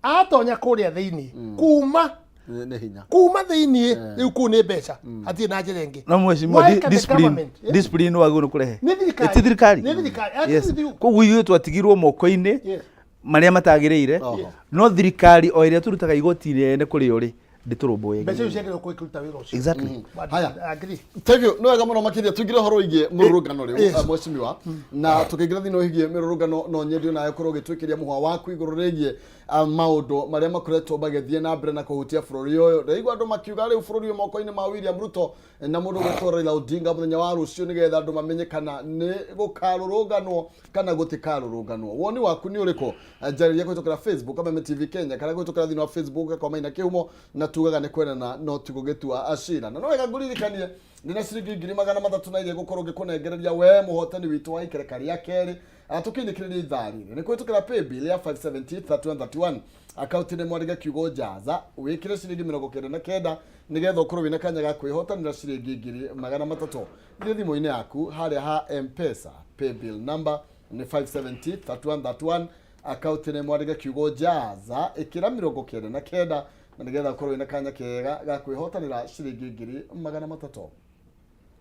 S3: atonya kũrĩa thĩinĩ kuma
S1: Nĩ hinya.
S3: Kuma thĩinĩ rĩu kũu nĩ mbeca, hatirĩ na njĩra ĩngĩ.
S4: No mheshimiwa,
S3: Why can the
S4: discipline
S3: government, yeah?
S4: discipline wagĩrĩirwo nĩ kũrehe
S3: Nĩ thirikari.
S4: Ti thirikari.
S3: Nĩ thirikari. I agree with you.
S4: Koguo ithuĩ twatigirwo moko-inĩ marĩa matagĩrĩire, no thirikari o ĩrĩa tũrutaga igoti inene kũrĩ o rĩ, ndĩtũrũmbũyagia.
S3: Mbeca icio ciagĩrĩirwo kũruta wĩra ũcio.
S4: Exactly.
S3: But
S1: Haya.
S3: I agree.
S1: Thank you. Nĩ wega mũno makĩria tũingĩre ũhoro wĩgiĩ mũrũrũngano rĩu,
S3: Yes.
S1: mheshimiwa. Na tũkĩingĩra thĩinĩ wĩgiĩ mĩrũrũngano, no nyende onawe ũkorwo ũgĩtwĩkĩria mũhwa waku igũrũ rĩgiĩ maũndũ marĩa makoretwo magĩthiĩ na mbere na kũhutia bũrũri ũyũ. Ndaigua andũ makiuga rĩu bũrũri ũyũ moko-inĩ ma William Ruto na mũndũ ũgwĩtwo Raila Odinga mũthenya wa rũciũ, nĩgetha andũ mamenye kana nĩ gũkarũrũnganwo kana gũtikarũrũnganwo. Woni waku nĩ ũrĩkũ? Njarĩria kũhĩtũkĩra Facebook Kameme TV Kenya kana kũhĩtũkĩra thĩinĩ wa Facebook kwa Maina Kĩhumo, na tugaga nĩ kwendana no ti gũgĩtua acira. Na no wega ngũririkanie ndĩna ciringi 300,000 na iria ngũkorwo ngĩkũnengereria we mũhotani witũ wa ikereka rĩa kerĩ. Tũkĩinĩkĩrĩria ithaa rĩrĩ nĩ kũhĩtũkĩra paybill ya 570 3131, akaunti nĩ mwandĩke kiugo njaza, wĩkĩre ciringi 99 nĩgetha ũkorwo wĩna kanya ga kwĩhotanĩra ciringi 300,000. Thiĩ thimũ-inĩ yaku harĩa ha M-Pesa, paybill number nĩ 570 3131, akaunti nĩ mwandĩke kiugo njaza, ĩkĩra 99 na nĩgetha ũkorwo wĩna kanya kega ga kwĩhotanĩra ciringi 300,000.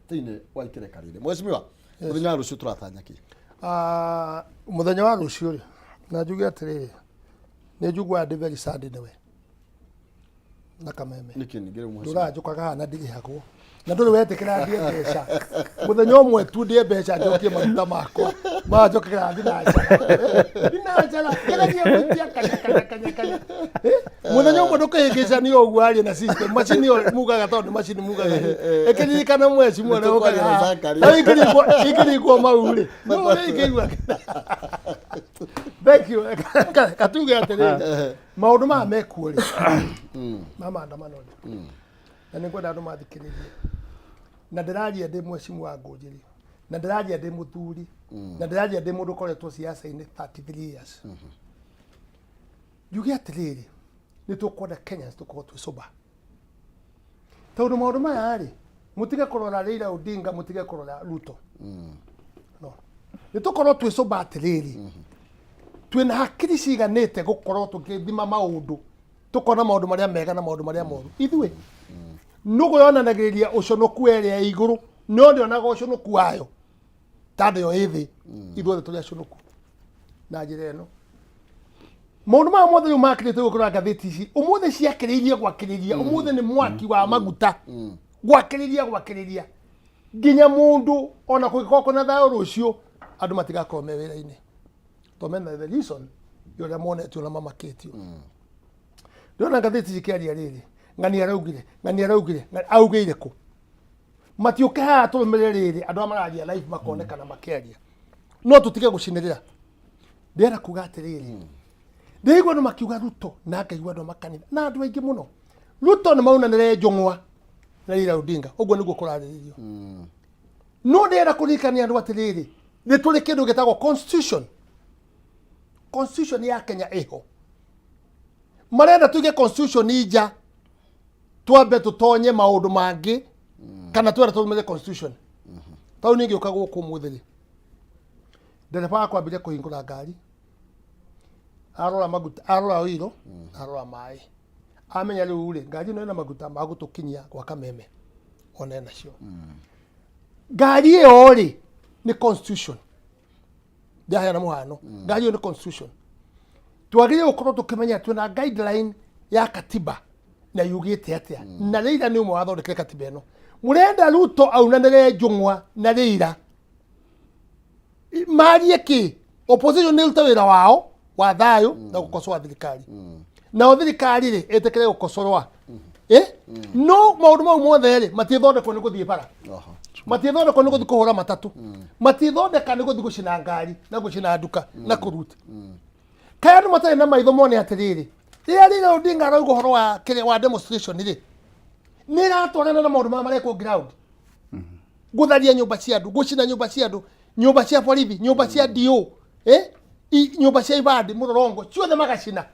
S1: Thĩinĩ wa ikereka rĩrĩ, mheshimiwa, mũthenya wa rũciũ tũratanya kĩ?
S3: Ah, mũthenya wa rũciũ rĩ, na njuge atĩrĩrĩ, nĩ njiguaga ndĩ very sad nĩwe na Kameme.
S1: Nĩkĩ ningĩ rĩu, mheshimiwa?
S3: Ndũranjũkaga haha na ndirĩhagwo na ndũrĩ wetĩkĩra ndie mbeca mũthenya ũmwe tu, ndie mbeca njokie maguta makwa manjokagĩra thinacara thinacara ngeragia gũikia kanya kanya kanya kanya. Eh, mũthenya ũmwe ndũkĩhĩngĩcania ũguo arie na system macini ĩyo mugaga tondũ nĩ macini mugaga ĩkĩririkana mweci mwene.
S1: Nĩtũkwaria na Zachary.
S3: Ikĩringwo mau rĩ, no ũrĩa ingĩigua. Thank you. Katuge atĩrĩrĩ, maũndũ maya mekuo rĩ, ma maandamano rĩ, na nĩ ngwenda andũ mathikĩrĩrie, na ndĩraria ndĩ mwecimu wa Ngũnjĩri, na ndĩraria ndĩ mũthuri, na ndĩraria ndĩ mũndũ ũkoretwo siasa-inĩ 33 years. Njuge atĩrĩrĩ, nĩ tũkwenda Kenyans tũkorwo twĩ sober, tondũ maũndũ maya rĩ, mũtige kũrora Raila Odinga, mũtige kũrora Ruto, no nĩ tũkorwo twĩ sober atĩrĩrĩ, twĩna hakiri ciganĩte gũkorwo tũkĩthima maũndũ, tũkona maũndũ marĩa mega na maũndũ marĩa moru. Ithuĩ nũgũ yonanagĩrĩria ũconoku ĩrĩa ĩ igũrũ, no ndĩonaga ũconoku wayo ta ndĩyo ĩ thĩ. Ithuothe tũrĩ aconoku na njĩra ĩno. Maũndũ maya mothe rĩu makĩrĩte gũkũra ngathĩti ici ũmũthĩ ciakĩrĩirie gwakĩrĩria ũmũthĩ nĩ mwaki wa maguta gwakĩrĩria gwakĩrĩria nginya mũndũ ona kũngĩkorwo kwĩna thayũ rũciũ, andũ matigakorwo me wĩra-inĩ tondũ mena the reason ya ũrĩa monetio na mamakĩtio. Ndĩrona ngathĩti cikĩaria rĩrĩ, ng'ani araugire, ng'ani araugire, augĩire kũ? Matiũke haha tũrũmĩrĩre rĩrĩ, andũ arĩa mararia live makonekana makĩaria, no tũtige gũcinĩrĩra. Ndĩrenda kuga atĩrĩrĩ, ndĩraigua andũ makiuga Ruto, na ngaigua andũ a makanitha na andũ aingĩ mũno, Ruto nĩ maunanĩre njũng'wa na Raila Odinga. Ũguo nĩguo kũrarĩrĩrio, no ndĩrenda kũririkania andũ atĩrĩrĩ, nĩ tũrĩ kĩndũ gĩtagwo constitution. Constitution ya Kenya ĩho. Marenda tuige constitution nja, twambe tũtonye maũndũ mangĩ, kana twenda tũrũmĩrĩre constitution? Tau niĩ ngĩũka gũkũ ũmũthĩ rĩ, ndereba wakwa ambire kũhingũra ngari, arora maguta, arora oiro, arora maĩ, amenya rĩu rĩ, ngari ĩno ĩna maguta ma gũtũkinyia gwa Kameme ona enacio. Ngari ĩyo rĩ, nĩ constitution. Ndaheana mũhano, ngari ĩyo nĩ constitution. Twagĩrĩire gũkorwo tũkĩmenya twĩna guideline ya katiba na yugĩte atĩa, na Raila nĩ ũmwe wathondekire katiba ĩno. Mũrenda Ruto aunanĩre njũng'wa na Raila marie kĩ? Opposition nĩ ĩrute wĩra wao wa thayũ na gũkocoa thirikari, nao thirikari rĩ, ĩtĩkĩre gũkocorwa. Eh? No maũndũ mau mothe rĩ, matiĩthondekwo nĩ gũthiĩ bara, matiĩthondekwo nĩ gũthiĩ kũhũra matatũ, matiĩthondeka nĩ gũthiĩ gũcina ngari na gũcina nduka na kũruta. Kaĩ andũ matarĩ na maitho mone atĩrĩrĩ, rĩrĩa Raila Odinga arauga ũhoro wa kĩrĩa wa demonstration rĩ, nĩ ĩratwarana na maũndũ marĩa marekwo ground, gũtharia nyũmba cia andũ, gũcina nyũmba cia andũ, nyũmba cia borithi, nyũmba cia DO, eh? Nyũmba cia ibandi mũrorongo ciothe magacina,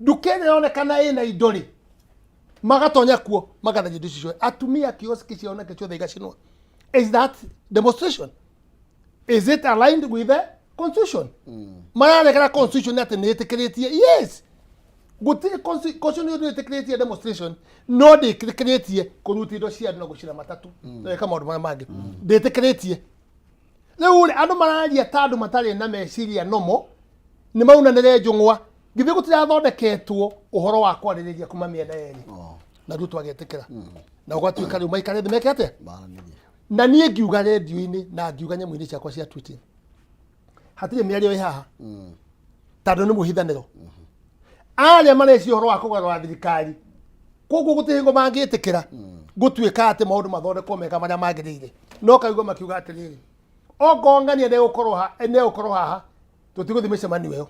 S3: nduka ĩrĩa ĩronekana ĩna indo rĩ, magatonya kuo magatharia indo icio ciothe, atumia kioski ciao nakĩo ciothe igacinwo. Is that demonstration? Is it aligned with the constitution? Mararegera constitution atĩ nĩ ĩtĩkĩrĩtie? Yes, gũtirĩ constitution nĩ ĩtĩkĩrĩtie demonstration, no ndĩtĩkĩrĩtie kũruta indo cia andũ na gũcina matatũ na gwĩka maũndũ marĩa mangĩ, ndĩtĩkĩrĩtie. Rĩu rĩ, andũ mararia ta andũ matarĩ na meciria nomo. Nĩ maunanĩre njũng'wa, githĩ gũtirathondeketwo ũhoro wa kwarĩrĩria kuma mĩena yerĩ na Ruto agetĩkĩra na ũgatuĩka rĩu maikare thĩ meke atĩa?
S1: Maranĩrie.
S3: Na niĩ ngiuga rendio-inĩ na ngiuga nyamũ-inĩ ciakwa cia tweeting, hatirĩ mĩario ĩ haha tondũ nĩ mũhithanĩro. Arĩa marecia ũhoro wa kũgarũra thirikari, koguo gũtirĩ hingo mangĩtĩkĩra gũtuĩka atĩ maũndũ mathondekwo mega marĩa magĩrĩire. No kaigua makiuga atĩrĩrĩ, ongorwo ng'ania ndegũkorwo haha, tũtigũthiĩ mĩcemanio ĩyo.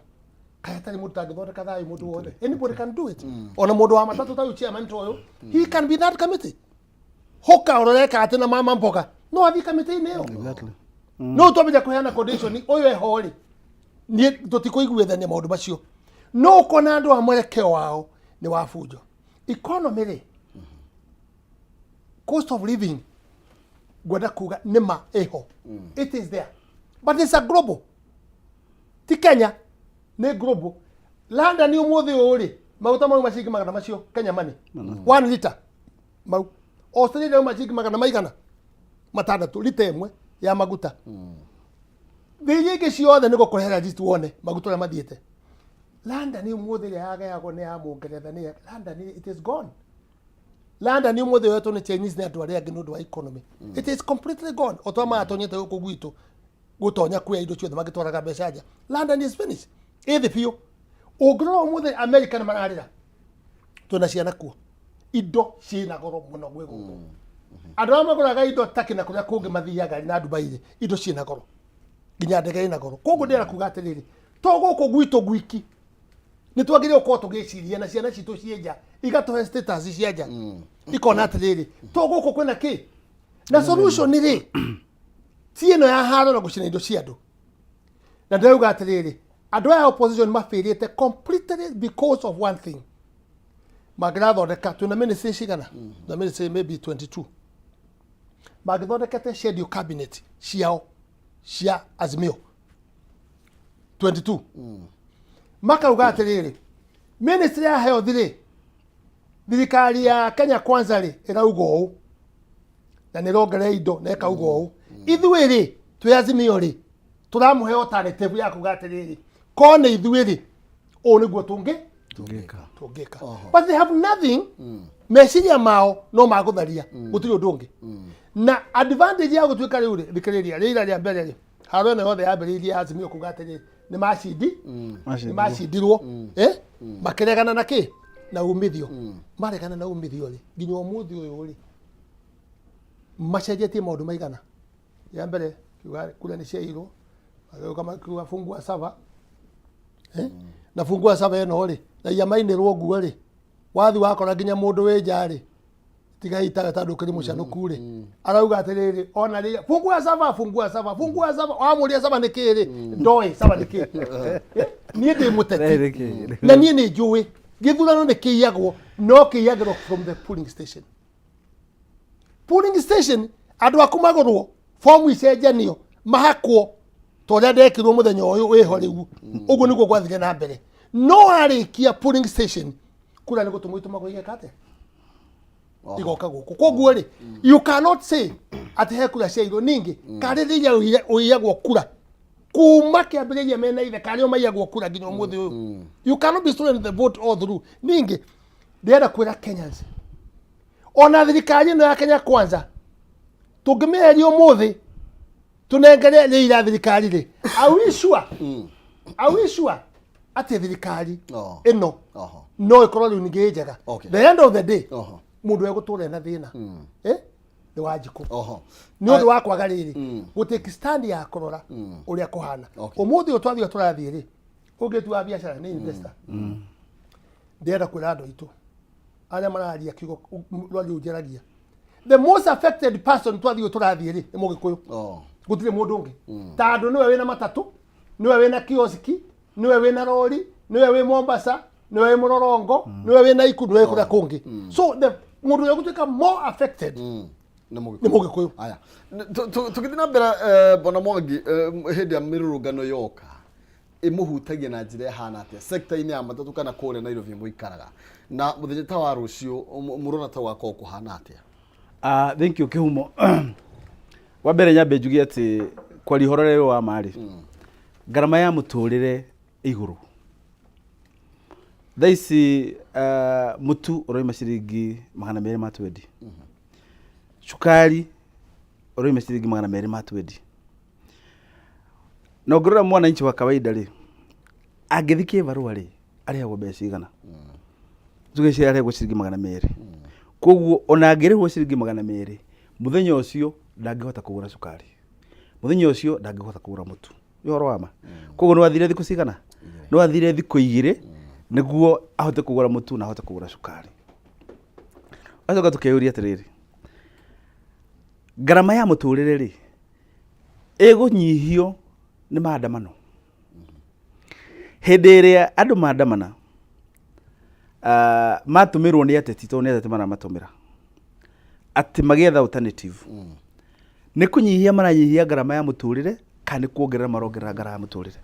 S3: Kaĩ hatarĩ mũndũ tangĩthondeka thayũ? Mũndũ wothe, anybody can do it. Ona mũndũ wa matatũ ta ũyũ chairman ta ũyũ, he can be that committee. Hoka ũroreka atĩ na mama mboga no athiĩ kamĩtĩ-inĩ ĩyo. No twambĩrĩria kũheana condition ũyũ eho rĩ, niĩ tũtikũiguithania maũndũ macio. No ũkona andũ a mwerekeo wao nĩ wa bunjo. Economy rĩ, cost of living, ngwenda kuga nĩ ma ĩho, it is there, but it's a global, ti Kenya, nĩ global. London ũmũthĩ ũyũ rĩ, maguta mau maciringi magana macio Kenya money 1 liter mau. Australia mau maciringi magana maigana. 6 lita 1 ya maguta. Thĩ iria ingĩ ciothe nĩ gũkũrehera receipt wone maguta ũrĩa mathiĩte. London ũmũthĩ ĩrĩa yagayagwo nĩ ya Mũngeretha nĩ ya London, it is gone. London ũmũthĩ yoetwo nĩ Chinese nĩ andũ arĩa angĩ nĩ ũndũ wa economy. It is completely gone. O ta maratonyete gũkũ gwitũ gũtonya kuoya indo ciothe magĩtwaraga mbeca nja. London is finished. Ĩ thĩ biũ. Ũngĩrora ũmũthĩ America nĩ mararĩra. Twĩna ciana kuo. Indo ciĩna goro mũno gwĩ gũkũ. Andũ arĩa magũraga indo Turkey na kũrĩa kũngĩ mathiaga na Dubai rĩ, indo ciĩna goro. Nginya ndege ĩna goro. Koguo ndĩrenda kuga atĩrĩrĩ, to gũkũ gwitũ gwiki nĩ twagĩrĩirwo gũkorwo tũgĩciria na ciana citũ ciĩ nja igatũhe status cia nja ikona atĩrĩrĩ, to gũkũ kwĩna kĩ na solution rĩ ti ĩno ya haro na gũcina indo cia andũ. Na ndĩrauga atĩrĩrĩ, andũ aya opposition mabĩrĩte completely because of one thing. Mangĩrathondeka twĩna ministry cigana? Na ministry maybe 22. Mangĩthondekete schedule cabinet ciao cia Azimio 22, makauga atĩrĩrĩ, ministry ya health rĩ, thirikari ya Kenya Kwanza rĩ ĩrauga ũũ na nĩ ĩrongerera indo na ĩkauga ũũ, ithuĩ rĩ twĩ Azimio rĩ tũramũhe alternative ya kuga atĩrĩrĩ, ko nĩ ithuĩ rĩ ũũ nĩguo tũngĩka. But they have nothing. Meciria mao no magũtharia, gũtirĩ ũndũ ũngĩ. Na advantage ya gũtuĩka rĩu rĩ, thikĩrĩria rĩira rĩa mbere rĩ, haro ĩno yothe yambĩrĩirie Azimio kuga atĩrĩ nĩ macindi nĩ macindirwo, makĩregana na kĩ na umithio. Maregana na umithio rĩ, nginya ũmũthĩ ũyũ rĩ macenjetie maũndũ maigana. Ya mbere kiuga kura nĩ ciairwo, magĩũka makiuga fungua sava, na fungua sava ĩno rĩ, raia mainĩrwo nguo rĩ, wathi wakora nginya mũndũ wĩ nja rĩ, tiga itaga tondũ ũkĩrĩ mũcanũku rĩ, arauga atĩrĩrĩ, ona rĩrĩa fungua sava, fungua sava, fungua sava, wamũria sava nĩ kĩ rĩ, ndoĩ sava nĩ kĩ. Niĩ ndĩ mũteti na niĩ nĩ njũĩ gĩthurano nĩ kĩiyagwo, no kĩiyagĩrwo from the polling station. Polling station andũ aku magũrwo fomu icenjanio mahakwo ta ũrĩa ndekirwo mũthenya ũyũ wĩho rĩu. Ũguo nĩguo gwathire na mbere. No warĩkia polling station, kura nĩ gũtũmwo itũmagwo igeka atĩa, igoka gũkũ. Koguo rĩ, you cannot say atĩ he kura ciairwo. Ningĩ karĩ rĩrĩa ũiyagwo kura kuma kĩambĩrĩria mena ithe, karĩ o maiyagwo kura nginya ũmũthĩ ũyũ. You cannot be stolen the vote all through. Ningĩ ndĩrenda kwĩra Kenyans, ona thirikari ĩno ya Kenya Kwanza tũngĩmĩeheria ũmũthĩ tũnengere rĩira thirikari rĩ, are we sure, are we sure atĩ thirikari ĩno no ĩkorwo rĩu ningĩ ĩ njega? The end of the day, mũndũ egũtũra ena thĩna nĩ Wanjikũ nĩ ũndũ wa kwaga rĩrĩ gũtake stand ya kũrora ũrĩa kũhana. Ũmũthĩ ũyũ twathiĩ tũrathiĩ rĩ, ũngĩtu wa biacara nĩ investor. Ndĩrenda kwĩra andũ aitũ arĩa mararia kiugo rwario njaragia, the most affected person twathiĩ tũrathiĩ rĩ nĩ Mũgĩkũyũ. Gũtirĩ mũndũ ũngĩ, tondũ nĩwe wĩna matatũ, nĩwe wĩna kioski, nĩwe wĩna rori, nĩwe wĩ Mombasa, nĩwe wĩ Mũrorongo, nĩwe wĩ Naikuru, nĩwe wĩ kũrĩa kũngĩ. So the mũndũ ũrĩa ũgũtuĩka more affected
S1: nĩ
S3: nĩ Mũgĩkũyũ.
S1: Aya, tũgĩthiĩ na mbere, bwana Mwangi, hĩndĩ ya mĩrũrũngano yoka ĩmũhutagia na njĩra ĩhana atĩa sector-inĩ ya matatũ kana kũrĩa Nairobi mũikaraga, na mũthenya ta wa rũciũ mũrona ta gũgakorwo kũhana atĩa?
S4: Thank you Kĩhumo. Wa mbere nyambe njuge atĩ kwaria ũhoro ũrĩa wa ma rĩ, ngarama ya mũtũrĩre igũrũ thaa ici, mũtu ũraima ciringi 220, cukari ũraima ciringi 220. Na ũngĩrora mwananchi wa kawaida rĩ, angĩthiĩ kĩbarũa rĩ, arĩhagwo mbeca cigana? Tuge ici arĩhagwo ciringi 200. Koguo ona angĩrĩhwo ciringi 200 mũthenya ũcio, ndangĩhota kũgũra cukari, mũthenya ũcio ndangĩhota kũgũra mũtu. Nĩ ũhoro wa ma. Koguo nĩ wathire thikũ cigana? Nĩ wathire thikũ 2 nĩguo ahote kũgũra mũtu na ahote kũgũra cukari. Acoka tũkeyũria atĩrĩrĩ, ngarama ya mũtũrĩre rĩ, ĩgũnyihio nĩ maandamano? Hĩndĩ ĩrĩa andũ maandamana, matũmĩrwo nĩ ateti, tondũ nĩ ateti maramatũmĩra atĩ magĩetha alternative, nĩ kũnyihia maranyihia ngarama ya mũtũrĩre kana nĩ kuongerera marongerera ngarama ya mũtũrĩre?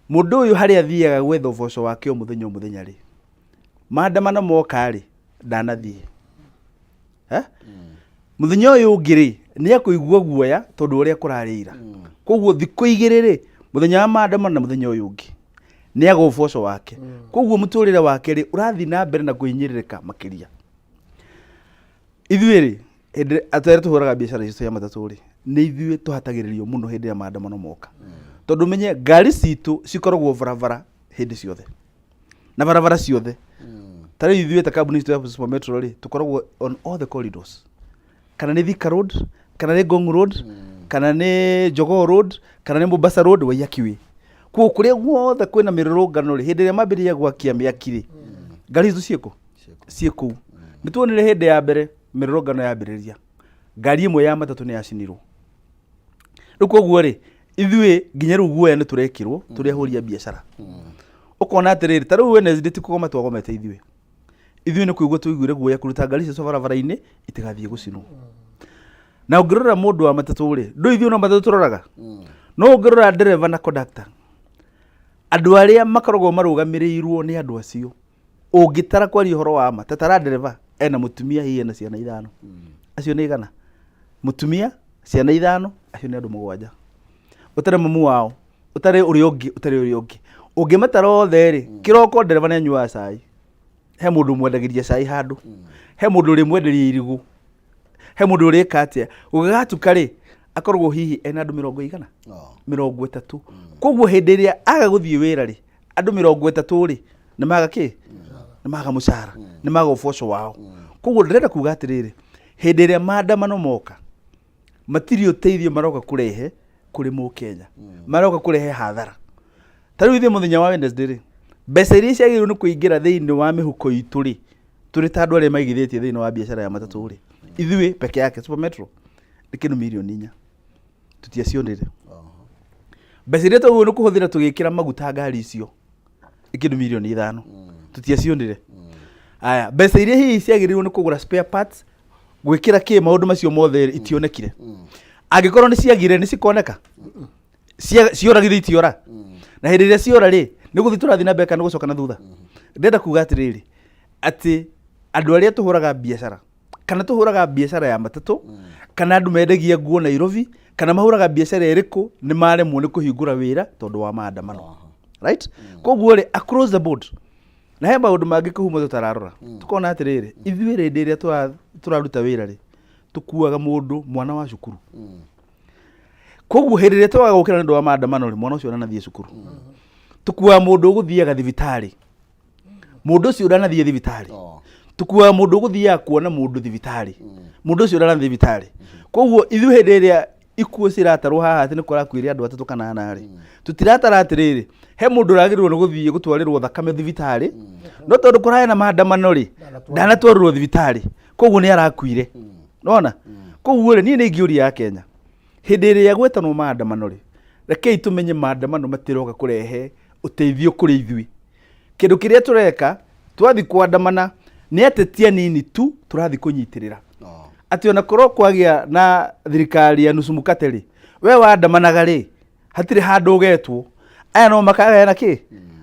S4: Mũndũ ũyũ harĩa athiaga gwetha ũboco wake o mũthenya o mũthenya rĩ, maandamano moka rĩ, ndanathiĩ. Eh? Mũthenya ũyũ ũngĩ rĩ, Nĩ ekũigua guoya tondũ ũrĩa kũrarĩ ira. Koguo thikũ 2 rĩ, mũthenya wa maandamano na mũthenya ũyũ ũngĩ, nĩ aga ũboco wake. Koguo mũtũrĩre wake rĩ, ũrathiĩ na mbere na kũhinyĩrĩrĩka makĩria. Ithuĩ rĩ, hĩndĩ atĩ arĩa tũhũraga biacara icio cia matatũ rĩ, nĩ ithuĩ tũhatagĩrĩrio mũno hĩndĩ ĩrĩa maandamano moka. Tondũ ũmenye ngari citũ cikoragwo barabara hĩndĩ ciothe. Na barabara ciothe. Ta rĩu ithuĩ ta kambuni citũ ya Super Metro rĩ, tũkoragwo on all the corridors. Kana nĩ Thika Road, kana nĩ Ngong Road, kana nĩ Jogoo Road, kana nĩ Mombasa Road, Waiyaki Way. Koguo kũrĩa guothe kwĩna mĩrũrũngano rĩ, hĩndĩ ĩrĩa mambĩrĩria gwakia mĩaki rĩ, ngari citũ ciĩkũ? Ciĩ kũu. Nĩ tuonire hĩndĩ ya mbere mĩrũrũngano yambĩrĩria, ngari ĩmwe ya matatũ nĩ yacinirwo. Rĩu koguo rĩ, ithuĩ nginya rĩu guoya nĩ tũrekĩrwo tũrĩ ahũri a biacara. Ũkona atĩrĩrĩ, ta rĩu Wednesday ti kũgoma twagomete ithuĩ. Ithuĩ nĩ kũigua twaiguire guoya kũruta ngari icio barabara-inĩ itigathiĩ gũcinwo. Na ũngĩrora mũndũ wa matatũ rĩ, ndũĩ ithuĩ no matatũ tũroraga? No ũngĩrora ndereba na conductor, andũ arĩa makoragwo marũgamĩrĩirwo nĩ andũ acio, ũngĩtara kwaria ũhoro wa ma, ta tara ndereba ena mũtumia hihi ena ciana 5, acio nĩ igana. Mũtumia, ciana 5, acio nĩ andũ 7. Ũtarĩ mamu wao, ũtarĩ ũrĩa ũngĩ, ũtarĩ ũrĩa ũngĩ. Ũngĩmatara othe rĩ, kĩroko ndereba nĩ anyuaga cai. He mũndũ ũmwendagĩria cai handũ, he mũndũ ũrĩmwenderia irigũ, he mũndũ ũrĩka atĩa. Gũgĩgatuka rĩ, akoragwo hihi ena andũ mĩrongo igana? 30. Koguo hĩndĩ ĩrĩa aga gũthiĩ wĩra rĩ, andũ 30 rĩ, nĩ maga kĩ? Nĩ maga mũcara, nĩ maga ũboco wao. Koguo ndĩrenda kuga atĩrĩrĩ, hĩndĩ ĩrĩa maandamano moka, matirĩ ũteithio maroka kũrehe kũrĩ mũkenya. Maroka kũrehe hathara. Ta rĩu ithuĩ mũthenya wa Wednesday rĩ, mbeca iria ciagĩrĩirwo nĩ kũingĩra thĩinĩ wa mĩhuko itũ rĩ, tũrĩ ta andũ arĩa maigithĩtie thĩinĩ wa biacara ya matatũ rĩ, ithuĩ peke yake Super Metro nĩ kĩndũ mirioni 4 tũtiacionire. Mbeca iria twagĩrĩirwo nĩ kũhũthĩra tũgĩkĩra maguta ngari icio nĩ kĩndũ mirioni 5 tũtiacionire. Aya, mbeca iria hihi ciagĩrĩirwo nĩ kũgũra spare parts, gwĩkĩra kĩ maũndũ macio mothe rĩ, itionekire. Angĩkorwo nĩ ciagire nĩ cikoneka? Ciora githĩ itiora? Na hĩndĩ ĩrĩa ciora rĩ, nĩ gũthiĩ tũrathiĩ na mbere kana gũcoka na thutha? Ndĩrenda kuga atĩrĩrĩ, atĩ andũ arĩa tũhũraga biacara, kana tũhũraga biacara ya matatũ, kana andũ mendagia nguo Nairobi, kana mahũraga biacara ĩrĩkũ, nĩ maremwo nĩ kũhingũra wĩra tondũ wa maandamano. Right? Koguo rĩ, across the board, na he maũndũ mangĩ kĩhumo tũtararora. Tũkona atĩrĩrĩ, ithuĩ hĩndĩ ĩrĩa tũraruta wĩra rĩ, tũkuaga mũndũ mwana wa cukuru. Koguo hĩndĩ ĩrĩa twaga gũkĩra nĩ ũndũ wa maandamano rĩ, mwana ũcio ndanathiĩ cukuru. Tũkuaga mũndũ ũgũthiaga thibitarĩ, mũndũ ũcio ndanathiĩ thibitarĩ. Tũkuaga mũndũ ũgũthiaga kuona mũndũ thibitarĩ, mũndũ ũcio ndanathiĩ thibitarĩ. Koguo ithuĩ hĩndĩ ĩrĩa ikuũ ciratarwo haha atĩ nĩ kũrakuire andũ 3 kana 4 rĩ, tũtiratara atĩrĩrĩ, he mũndũ ũragĩrĩirwo nĩ gũthiĩ gũtwarĩrwo thakame thibitarĩ, no tondũ kũrarĩ na maandamano rĩ, ndanatwarĩrwo thibitarĩ, koguo nĩ arakuire. Nĩwona? Koguo rĩ, niĩ nĩ ingĩũria Akenya, hĩndĩ ĩrĩa gwetanwo maandamano rĩ, rekei tũmenye maandamano matiroka kũrehe ũteithio kũrĩ ithuĩ. Kĩndũ kĩrĩa tũreka twathiĩ kwandamana nĩ ateti anini tu tũrathiĩ kũnyitĩrĩra. Atĩ ona korwo kwagĩa na thirikari ya nusu mkate rĩ, we wandamanaga rĩ, hatirĩ handũ ũgetwo. Aya no makagayana kĩ?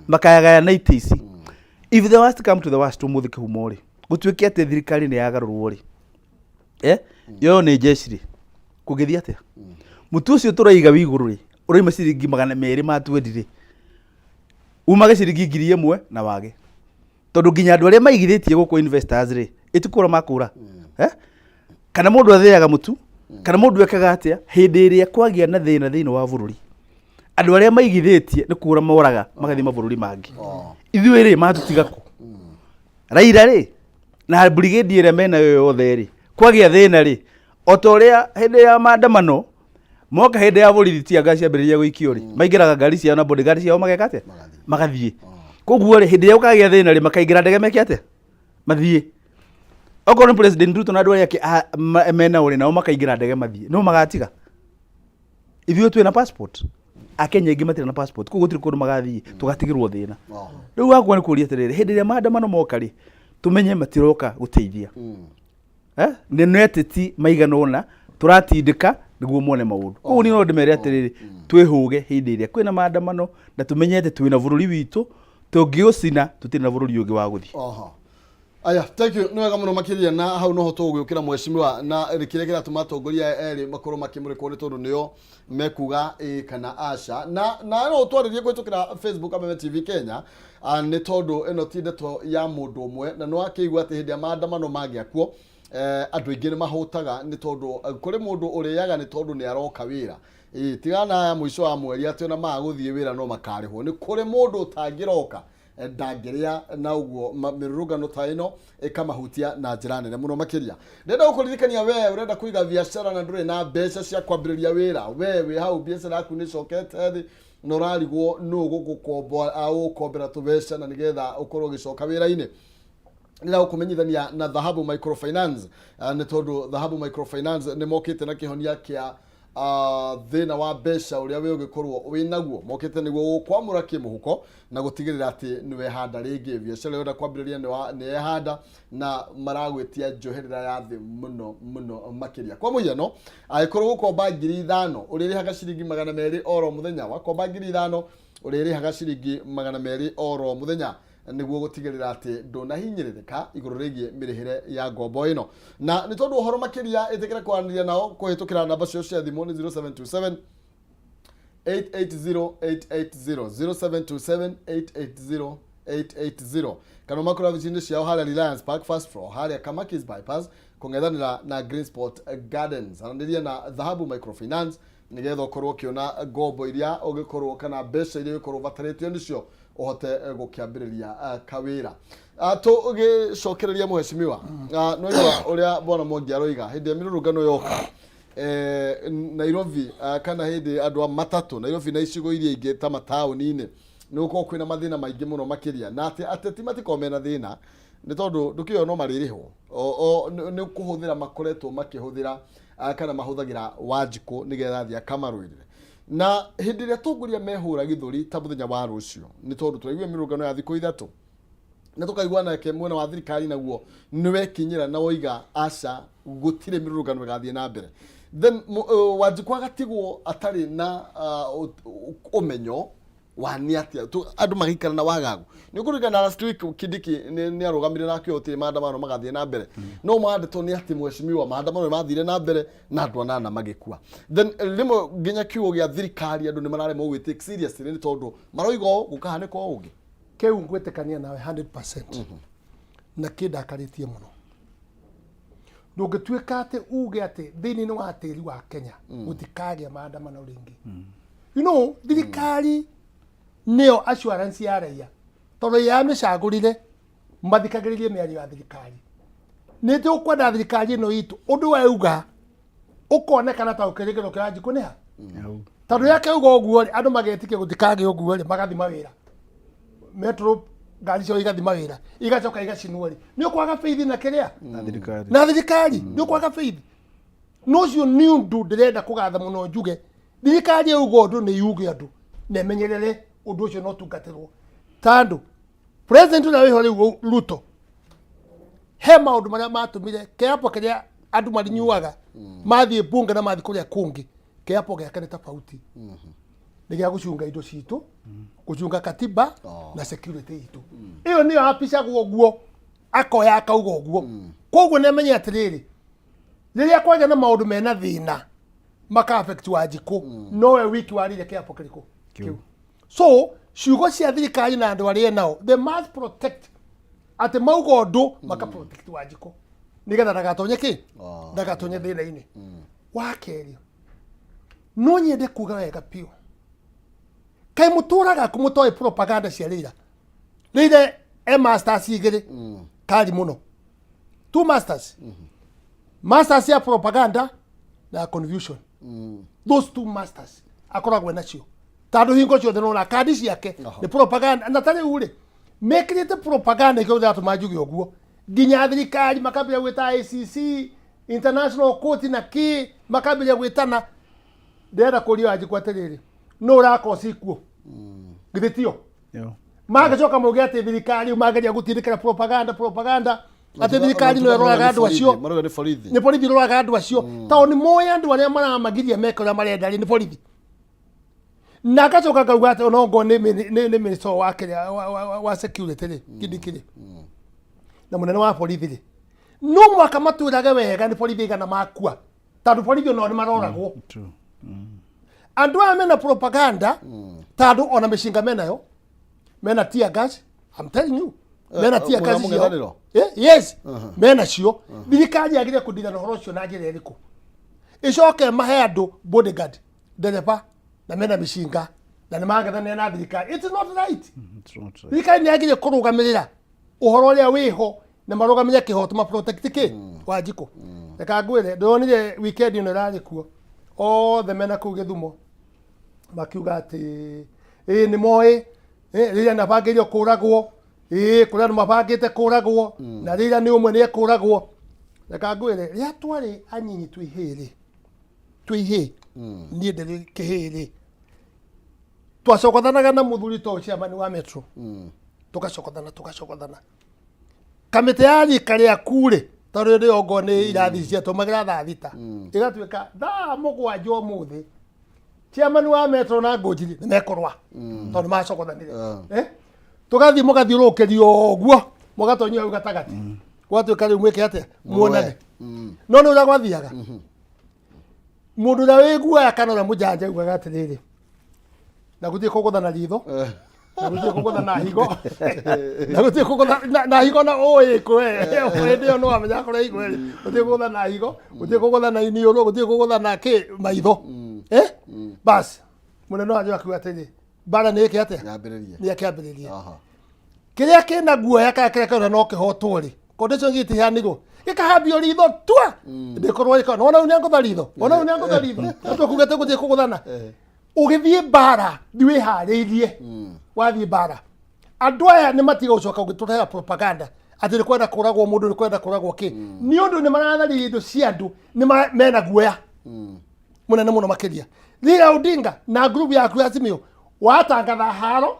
S4: Makagayana itĩ ici. If the worst come to the worst ũmũthĩ kĩhumo rĩ, gũtuĩke atĩ thirikari nĩ yagarũrwo rĩ, yoyo nĩ jeshi rĩ, kũngĩthiĩ atĩa? Mũtu ũcio tũraiga wĩ igũrũ rĩ, ũraima ciringi 220 rĩ, umage ciringi 1000 na wage. Tondũ nginya andũ arĩa maigithĩtie gũkũ investors rĩ, ĩtikũra makũra. Kana mũndũ athĩaga mũtu, kana mũndũ ekaga atĩa, hĩndĩ ĩrĩa kwagĩa na thĩna thĩinĩ wa bũrũri. Andũ arĩa maigithĩtie nĩ kũra moraga magathiĩ mabũrũri mangĩ. Ithuĩ rĩ, matũtiga kũ? Raila rĩ, na brigade ĩrĩa menayo yothe rĩ, kwagĩa thĩna rĩ, o ta ũrĩa hĩndĩ ya maandamano, moka hĩndĩ ya borithi tia ngari ciambĩrĩria gũikio rĩ, maingĩraga ngari ciao na bodyguard ciao mageka atĩa? Magathiĩ. Koguo rĩ, hĩndĩ ĩrĩa gũkagĩa thĩna rĩ, makaingĩra ndege meke atĩa? Mathiĩ. Okorwo nĩ President Ruto na andũ arĩa angĩ menao rĩ, nao makaingĩra ndege mathiĩ. No magatiga. Ithuĩ twĩna passport. Akenya aingĩ matirĩ na passport. Koguo gũtirĩ kũndũ magathiĩ, tũgatigĩrwo thĩna. Rĩu wakwa nĩ kũria atĩrĩrĩ, hĩndĩ ĩrĩa maandamano moka rĩ, tũmenye matiroka gũteithia. Nĩ ateti maigana ũna tũratindĩka nĩguo mone maũndũ. Koguo niĩ no ndĩmere atĩrĩrĩ, twĩhũge hĩndĩ ĩrĩa kwĩna maandamano na tũmenye atĩ twĩna bũrũri witũ, tũngĩũcina tũtirĩ na bũrũri ũngĩ wa gũthiĩ.
S1: Aya, thank you. Nĩ wega mũno makĩria na hau noho tũgũgĩũkĩra mheshimiwa na kĩrĩa kĩratũma atongoria aya erĩ makorwo makĩmũrĩkwo nĩ tondũ nĩo mekuga ĩ kana aca. Na no ũtwarĩrie kũhĩtũkĩra Facebook Kameme TV Kenya, nĩ tondũ ĩno ti ndeto ya mũndũ ũmwe na nĩ wakĩigua atĩ hĩndĩ ya maandamano magĩa kuo andũ aingĩ nĩ mahũtaga nĩ tondũ kũrĩ mũndũ ũrĩaga nĩ tondũ nĩ aroka wĩra. Ĩ tigana na aya mũico wa mweri atĩ ona maga gũthiĩ wĩra no makarĩhwo. Nĩ kũrĩ mũndũ ũtangĩroka ndangĩrĩa na ũguo mĩrũrũngano ta ĩno ĩkamahutia na njĩra nene mũno makĩria. Ndĩrenda gũkũririkania we ũrenda kũiga biacara na ndũrĩ na mbeca cia kwambĩrĩria wĩra, we wĩ hau biacara yaku nĩ ĩcokete thĩ na ũrarigwo nũ ũgũgũkombera tũbeca na nĩgetha ũkorwo ũgĩcoka wĩra-inĩ. Ndĩrenda gũkũmenyithania na Dhahabu Microfinance, nĩ tondũ Dhahabu Microfinance nĩ mokĩte na kĩhonia kĩa thĩna wa mbeca ũrĩa we ũngĩkorwo wĩ naguo. Mokĩte nĩguo gũkwamũra kĩmũhuko na gũtigĩrĩra atĩ nĩ wehanda rĩngĩ. Biacara ũrenda kwambĩrĩria nĩ yehanda na maragwĩtia njoherera ya thĩ mũno mũno makĩria. Kwa mũhiano, angĩkorwo gũkomba 5,000 ũrĩrĩhaga ciringi 200 oro mũthenya, wakomba 5,000 ũrĩrĩhaga ciringi 200 oro mũthenya nĩguo gũtigĩrĩra atĩ ndũnahinyĩrĩrĩka igũrũ rĩgiĩ mĩrĩhĩre ya ngombo ĩno. Na nĩ tondũ ũhoro makĩria ĩtĩkĩra kwaranĩria nao kũhĩtũkĩra namba ciao cia thimũ nĩ 0727 880 880, 0727 880 880, kana ũmakore wabici-inĩ ciao harĩa Reliance Park first floor harĩa Kamakis bypass kũng'ethanĩra na Green Spot Gardens. Aranĩria na Dhahabu Microfinance nĩgetha ũkorwo ũkĩona ngombo iria ũngĩkorwo kana mbeca iria ũngĩkorwo ũbatarĩtio nĩcio ũhote gũkĩambĩrĩria kawĩra. Tũgĩcokereria mheshimiwa, no igua ũrĩa bwana Mwangi aroiga hĩndĩ ya mĩrũrũngano yoka Nairobi, kana hĩndĩ andũ a matatũ Nairobi na icigo iria ingĩ ta mataũni-inĩ nĩ gũkorwo kwĩna mathĩna maingĩ mũno makĩria, na atĩ ateti matikoragwo mena thĩna nĩ tondũ ndũkĩũĩ no marĩrĩhwo nĩ kũhũthĩra makoretwo makĩhũthĩra, kana mahũthagĩra Wanjikũ nĩgetha athiĩ akamarũĩrĩre. Na hĩndĩ ĩrĩa atongoria mehũra gĩthũri ta mũthenya wa rũciũ, nĩ tondũ tũraigua mĩrũrũngano ya thikũ 3 na tũkaigua nake mwena wa thirikari naguo nĩ wekinyĩra na woiga aca gũtirĩ mĩrũrũngano ĩgathiĩ na mbere, then Wanjikũ agatigwo atarĩ na ũmenyo wa nĩ atĩa andũ magĩikara na wagagu. Nĩ ũkũririkana last week Kindiki nĩ arũgamire na akiuga gũtirĩ maandamano magathiĩ na mbere, no ma ndeto nĩ atĩ mheshimiwa maandamano nĩ mathire na mbere na andũ anana magĩkua. Then rĩmwe nginya kiugo gĩa thirikari andũ nĩ mararemwo gwĩ take seriously nĩ tondũ maroiga ũũ gũkahanĩka ũũ ũngĩ.
S3: Kĩu ngwĩtĩkania nawe 100% na kĩndakarĩtie mũno. Ndũngĩtuĩka atĩ uge atĩ thĩinĩ wa tĩri wa Kenya gũtikagĩa maandamano rĩngĩ. Thirikari nĩyo assurance ya raia, tondũ yamĩcagũrire mathikagĩrĩrie mĩario ya thirikari. Nĩ tũkwenda thirikari ĩno itũ ũndũ wauga ũkonekana ta ũkĩrĩkĩro kĩa Wanjikũ nĩ ha tondũ yakĩuga ũguo rĩ, andũ magetĩkia gũtikagĩa ũguo rĩ, magathi mawĩra metro ngari ciao igathi mawĩra igacoka igacinwo rĩ, nĩ ũkwaga faith na kĩrĩa
S4: na thirikari.
S3: Na thirikari nĩ ũkwaga faith. No ũcio nĩ ũndũ ndĩrenda kũgatha mũno njuge thirikari yauga ũndũ nĩ yuge andũ na ĩmenyerere ũndũ ũcio no tungatĩrwo, tondũ president ũrĩa wĩho rĩu Ruto he maũndũ marĩa matũmire kĩapo kĩrĩa andũ marinyuaga mathiĩ bunge na mathiĩ kũrĩa kũngĩ, kĩapo gĩake nĩ tofauti, nĩ gĩa gũcunga indo citũ, gũcunga katiba na security itũ. Ĩyo nĩyo apicagwo ũguo akoya akauga ũguo. Koguo nĩ amenye atĩrĩrĩ, rĩrĩa kwagĩa na maũndũ mena thĩna maka affect Wanjikũ, nowe wiki warire kĩapo kĩrĩkũ kĩu. So ciugo cia thirikari na andũ arĩa nao they must protect atĩ mauga ũndũ maka protect Wanjikũ nĩgetha ndagatonye kĩ ndagatonye thĩna-inĩ. Wa kerĩ, no nyende kuga wega biũ, kaĩ mũtũraga kũ mũtoĩ propaganda cia Raila? Raila e masters igĩrĩ kari mũno, two masters, masters ya propaganda na ya confusion. Those two masters akoragwo nacio tondũ hingo ciothe nona kandi ciake nĩ propaganda. Na ta rĩu rĩ mekĩrĩte propaganda ikĩo ndĩratũma njuge ũguo nginya thirikari makambĩrĩria gwĩta ICC, international court na kĩ makambĩrĩria gwĩtana. Ndĩrenda kũria Wanjikũ atĩrĩrĩ, nũ ũrakoci ikuũ? Githĩ tio?
S4: Yo.
S3: Magacoka mauge atĩ thirikari mageria gũtindĩkĩra propaganda atĩ thirikari no ĩroraga andũ acio.
S1: Marauga nĩ borithi.
S3: Nĩ borithi ĩroraga andũ acio, tondũ nĩ moĩ andũ arĩa maramagiria meke ũrĩa marenda rĩ nĩ borithi. Na ngacoka ngauga atĩ onongorwo nĩ minister wa kĩrĩa wa security rĩ, Kindiki rĩ, Na mũnene wa borithi rĩ, no mwaka matwĩrage wega nĩ borithi aigana makua, tondũ borithi onao nĩ maroragwo. Andũ aya mena propaganda, tondũ ona mĩcinga menayo, mena tear gas. I'm telling you, mena tear
S1: mwena
S3: gas ciao.
S1: mũng'ethanĩro?
S3: Yes, mena cio. Thirikari yagĩrĩire kũndirana ũhoro ũcio na njĩra ĩrĩkũ? Ĩcoke mahe andũ bodyguard, ndereba, na mena mĩcinga na nĩ magethanĩra na thirikari. It's not right.
S4: It's not right.
S3: Thirikari nĩ yagĩrĩire kũrũgamĩrĩra ũhoro ũrĩa wĩho na marũgamĩrĩre kĩhoto, ma protect kĩ Wanjikũ. Reka ngwĩre, ndĩronire weekend ĩno ĩrarĩ kuo, othe mena kũu Gĩthumo makiuga atĩ ĩ nĩ moĩ rĩrĩa nabangĩirio kũragwo, ĩ kũrĩa andũ mabangĩte kũragwo, na rĩrĩa nĩ ũmwe nĩ ekũragwo. Reka ngwĩre, rĩrĩa twarĩ anyinyi twĩ ihĩĩ, twĩ ihĩĩ, niĩ ndĩrĩ kĩhĩĩ rĩ, twacokothanaga na mũthuri to chairman wa Metro, tũgacokothana tũgacokothana kamĩtĩ ya rika rĩaku rĩ, tondũ hĩndĩ ĩyo ngoo nĩ irathi ciatũmagĩra thaa 6, ĩgatuĩka thaa 7 ũmũthĩ chairman wa Metro na Ngũnjiri nĩ mekũrũa tondũ macokothanire. Tũgathiĩ mũgathiũrũrũkĩrio ũguo, mũgatonyio hau gatagatĩ, gwatuĩka rĩu mwĩke atĩa, muonane. No nĩ ũrĩa gwathiaga, mũndũ ũrĩa wĩ guoya kana ũrĩa mũjanja augaga atĩrĩrĩ, na gũtirĩ kũgũtha na ritho, na gũtirĩ kũgũtha na higo, na gũtirĩ kũgũtha na higo, na ũĩ kwe hĩndĩ ĩyo no wamenya kũrĩa higo ĩrĩ. Gũtirĩ kũgũtha na higo, gũtirĩ kũgũtha na iniũrũ, gũtirĩ kũgũtha na kĩ maitho. Bas mũnene wanyu akiuga atĩrĩ, mbara nĩ ĩke atĩa?
S1: Yambĩrĩrie.
S3: Nĩ akĩambĩrĩrie.
S1: Aha.
S3: Kĩrĩa kĩna guoya kana kĩrĩa kĩona no kĩhotwo rĩ, condition gĩtiheanirwo, gĩkahambio ritho tua ndĩkorwo ĩka nona rĩu nĩangũtha ritho, ona rĩu nĩangũtha ritho, tũkugĩte gũthiĩ kũgũthana. Ũgĩthiĩ mbara ndiwĩharĩirie, wathiĩ mbara andũ aya nĩ matiga gũcoka gũtũrehera propaganda atĩ nĩ kwenda kũragwo mũndũ, nĩ kwenda kũragwo kĩ, nĩ ũndũ nĩ maratharia indo cia andũ, nĩ mena guoya mũnene mũno makĩria. Raila Odinga na group yaku ya Azimio, watangatha haro,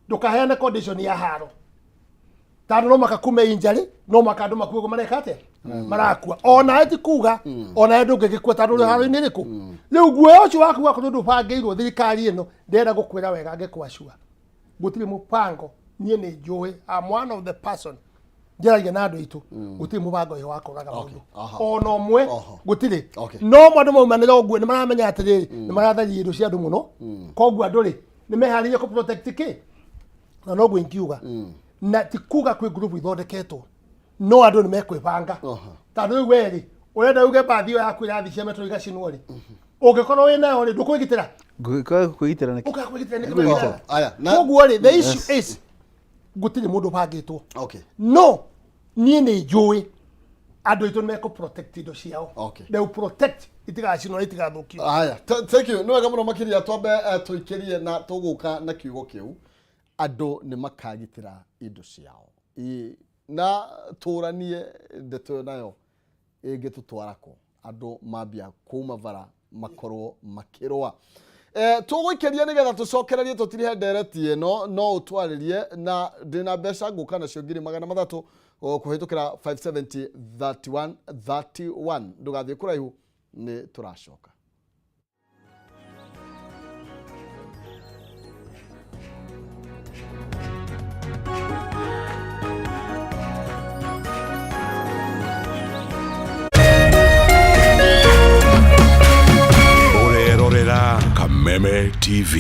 S3: ndũkaheane condition ya haro, tondũ no maka kume injury, no maka andũ makue, mareka atĩa, marakua. Onawe ti kuga onawe ndũngĩgĩkua tondũ ũrĩ haro-inĩ ĩrĩkũ. Rĩu guoya ũcio waku wakorwo ndũbangĩirwo, thirikari ĩno ndĩrenda gũkwĩra wega, ngĩkwacua gũtirĩ mũbango. Niĩ nĩ njũĩ, I'm one of the person njaragia na andũ aitũ, gũtirĩ mũbango ũyũ wa kũraga mũndũ ona ũmwe. Gũtirĩ. No andũ maumanĩra ũguo nĩ maramenya atĩrĩrĩ, nĩ maratharia indo cia andũ mũno, koguo andũ rĩ nĩ meharĩirie kũ protect kĩ, na noguo ingiuga. Na ti kuga kwĩ group ithondeketwo, no andũ nĩ mekwĩbanga, tondũ rĩu we rĩ ũrenda uge bathi ĩyo yaku ĩrathiĩ cia Metro igacinwo rĩ, ũngĩkorwo wĩ nayo rĩ, ndũkwĩgitĩra.
S4: Ngũgĩkorwo kwĩgitĩra nĩkĩ?
S3: Ũkaga kwĩgitĩra nĩkĩ?
S1: Kwĩgitĩra. Aya,
S3: Koguo rĩ, the issue is gũtirĩ mũndũ ũbangĩtwo. No niĩ nĩ njũĩ andũ aitũ nĩ mekũ protect indo ciao. They will protect itigacinwo na itigathũkio.
S1: Haya, thank you. Nĩ wega mũno makĩria. Twambe tũikĩrie na tũgũka na kiugo kĩu, andũ nĩ makagitĩra indo ciao. Na tũranie ndeto ĩyo nayo ĩngĩtũtwara kũ, andũ mambia kuma bara makorwo makĩrũa. Tũgũikĩria nĩgetha tũcokererie tũtirihe ndereti ĩno, no ũtwarĩrie na ndĩna mbeca ngũka nacio 300,000 o, kũhĩtũkĩra 570 31 31. Ndũgathiĩ kũraihu, nĩ tũracoka.
S5: Ũrerorera Kameme TV.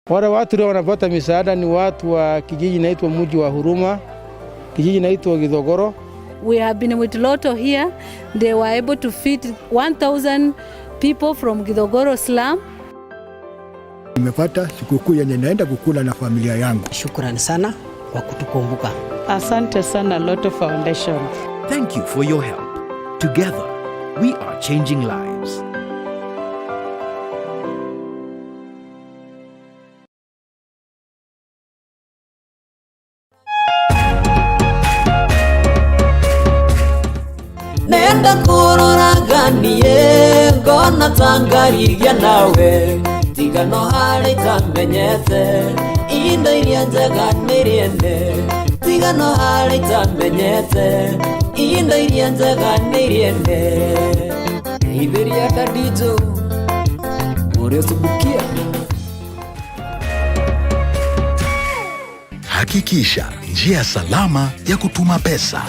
S6: Wale watu leo wanapata misaada ni watu wa kijiji inaitwa Mji wa Huruma, kijiji inaitwa Githogoro.
S7: We have been with Lotto here. They were able to feed 1,000 people from Githogoro slum.
S8: Nimepata sikukuu yenye naenda kukula na familia yangu.
S9: Shukrani sana kwa kutukumbuka.
S10: Asante sana, Lotto Foundation.
S11: Thank you for your help. Together, we are changing lives.
S12: Nenda kũroraganie ngona tangarigia nawe, tiga no harĩ itamenyete indo iria njega nĩ rĩene, tiga no harĩ itamenyete indo iria njega nĩ rĩene. Geithĩria Daddy ũrĩa ũcumbukia.
S13: Hakikisha njia salama ya kutuma pesa.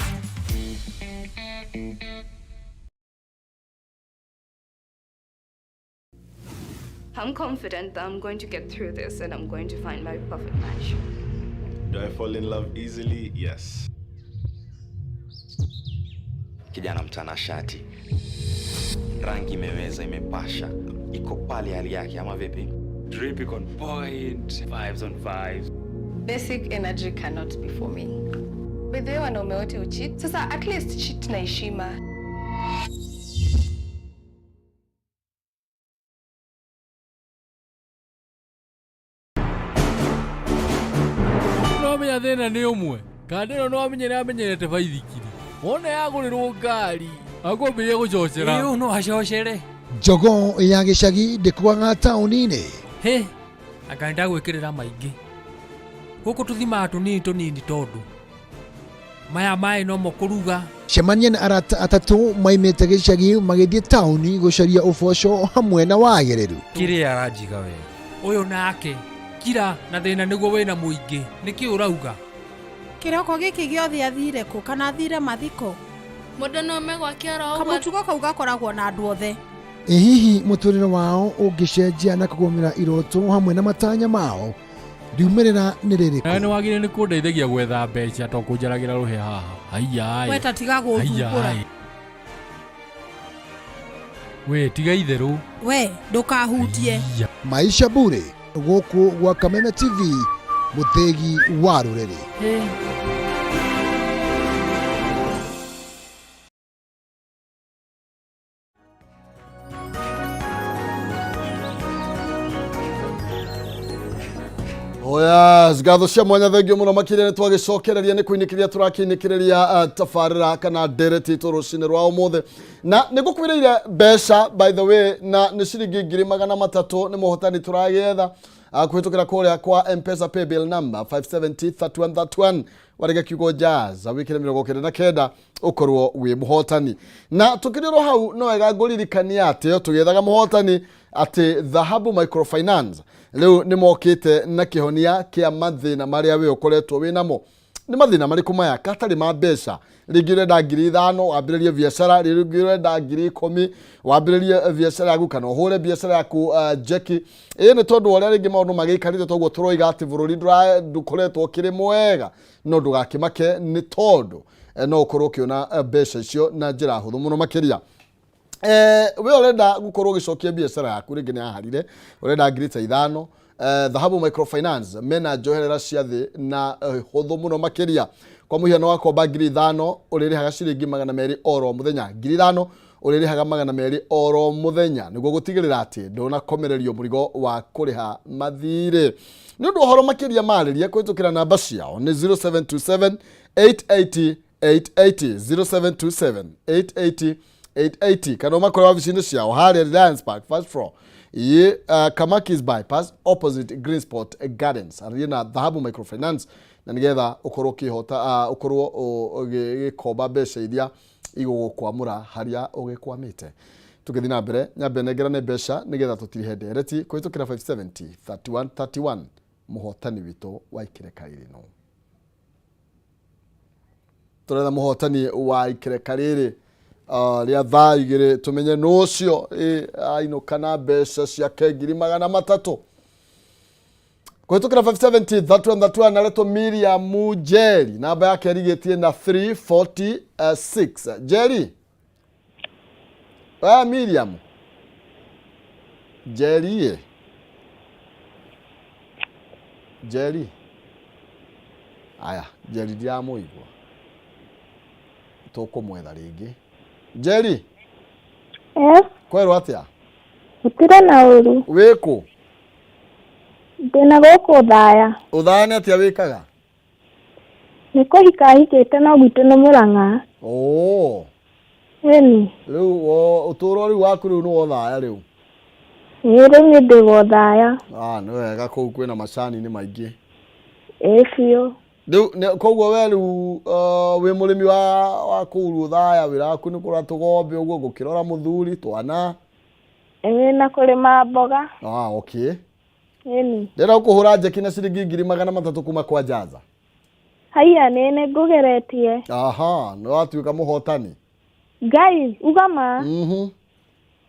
S14: I'm confident that I'm going to get through this and I'm going to find my perfect match.
S15: Do I fall in love easily? Yes.
S16: Kijana mtanashati, rangi imeweza, imepasha, iko pale hali yake, ama vipi?
S17: Drip iko on point, vibes on vibes.
S14: Basic energy cannot be for me. By the way, wanaume wote ucheat. Sasa at least cheat na heshima.
S17: No menya thĩna nĩ ũmwe kanda ĩno no amenye nĩ amenyerete baithikiri wona yagũrĩrwo ngari akwambĩrĩria gũcocera.
S18: Ĩĩ, no acocere.
S8: Jogoo ya gĩcagi ndĩkuaga taũni-inĩ.
S18: Hĩ, anga nĩndagwĩkĩrĩra maingĩ. Gũkũ tũthimaga tũnini tũnini tondũ maya maĩ nomo kũruga.
S8: Cemania na arata atatũ maimĩte gĩcagi magĩthiĩ taũni gũcaria ũboco hamwe na wagĩrĩru.
S18: Kĩrĩa aranjiga we ũyũ nake kira na thĩna nĩguo wĩna mũingĩ nĩkĩ ũrauga?
S19: Kĩroko gĩkĩ gĩothe athire kũ kana athire mathiko?
S20: Mũndũ no ome gwake oro ũguo.
S19: Kamũtugo kau gakoragwo na andũ othe.
S8: Ĩ hihi mũtũrĩre wao ũngĩcenjia na kũgũmĩra iroto hamwe na matanya mao riumĩrĩra nĩ rĩrĩkũ?
S17: Nawe nĩ wagĩrĩire nĩ kũndeithagia gwetha mbeca to kũnjaragĩra rũhĩ haha. Haiya.
S19: We ta tiga gũthumbũra.
S17: We tiga itherũ.
S19: We ndũkahutie.
S8: Maisha Bure gũkũ gwa Kameme TV mũthĩgi wa rũrĩrĩ.
S1: Oya, ngatho cia mwanya thengio muno makiria nĩ twagĩcokereria nĩ kũinĩkĩria tũrakĩinĩkĩrĩria tabarĩra kana ndereti itũ rũcinĩ rwa ũmũthĩ na nĩ ngũkwĩrĩire mbeca by the way na nĩ ciringi 300,000 nĩ mũhotani tũragĩetha kũhĩtũkĩra kũrĩa kwa Mpesa paybill number 570 3131 warĩge kiugo jazz wĩkĩre 99 ũkorwo wĩ mũhotani na tũkĩrĩrwo hau no wega ngũririkania atĩ tũgĩethaga mũhotani atĩ Dhahabu Microfinance rĩu nĩ mokĩte na kĩhonia kĩa mathĩna marĩa we ũkoretwo wĩ namo. Nĩ mathĩna marĩkũ maya katarĩ ma mbeca? Rĩngĩ ũrenda 5,000 wambĩrĩrie biacara, rĩngĩ ũrenda 10,000 wambĩrĩrie biacara yaku kana ũhũre biacara yaku njeki. Ĩĩ nĩ tondũ wa ũrĩa rĩngĩ maũndũ magĩikarĩte toguo tũroiga atĩ bũrũri ndũkoretwo ũkĩrĩ mwega, no ndũgakĩmake nĩ tondũ no ũkorwo ũkĩona mbeca icio na njĩra hũthũ mũno makĩria. We ũrenda gũkorwo ũgĩcokia biacara yaku rĩngĩ nĩ yaharire ũrenda 5,000 Dhahabu Microfinance mena njoherera cia thĩ na hũthũ mũno makĩria. Kwa mũhiano wakomba 5,000 ũrĩrĩhaga ciringi 200 oro mũthenya, 5,000 ũrĩrĩhaga 200 oro mũthenya nĩguo gũtigĩrĩra atĩ ndũnakomererio mũrigo wa kũrĩha mathirĩ. Nĩ ũndũ ũhoro makĩria marĩrie kũhĩtũkĩra namba ciao nĩ 0727 880 880 0727 880 880 kana ũmakore wabici-inĩ ciao harĩa Reliance Park first floor ye Kamakis bypass opposite Green Spot Gardens. Arĩrie na Dhahabu Microfinance na nĩgetha ũkorwo ũkĩhota ũkorwo ũgĩkomba mbeca iria igũgũkwamũra harĩa ũgĩkwamĩte. Tũgĩthiĩ na mbere nyambe nengerane mbeca nĩgetha tũtirihe ndereti kũhĩtũkĩra 570 31 31 mũhotani witũ wa ikereka rĩrĩ tũretha mũhotani wa ikereka rĩrĩ rĩa thaa igĩrĩ tũmenye nũ ũcio ainũka na mbeca ciake 300,000 kũhĩtũkĩra 570 31 31 aretwo Miriam Njeri namba yake ĩrigĩtie na 346. Njeri, Miriam Njeri, Njeri, aya Njeri ndiramũigua tũkũmwetha rĩngĩ. Njeri.
S21: Yes.
S1: Kwerwo atĩa?
S21: Gũtirĩ na ũru.
S1: Wĩkũ?
S21: Ndĩna gũkũ Othaya.
S1: Othaya nĩ atĩa wĩkaga?
S21: Nĩ kũhika hikĩte no gwitũ nĩ Mũrang'a.
S1: Oo.
S21: Ĩni.
S1: Rĩu ũtũũro rĩu waku rĩu nĩ wa Othaya rĩu?
S21: Ĩĩ rĩu niĩ ndĩ wa Othaya.
S1: Ah, nĩ wega kũu kwĩna macani-inĩ maingĩ.
S21: Ĩĩ biũ.
S1: Rĩu koguo we rĩu wĩ mũrĩmi wa kũu Othaya wĩra waku nĩ kũrora tũgombe ũguo gũkĩrora mũthuri twana?
S21: Ĩĩ na kũrĩma mboga.
S1: Ah, okay.
S21: Ĩni.
S1: Ndĩrenda gũkũhũra njeki na ciringi 300,000 kuma kwa Jaza.
S21: Haiya nĩ nĩ ngũgeretie.
S1: Aha, nĩ watuĩka mũhotani.
S21: Ngai, uga ma.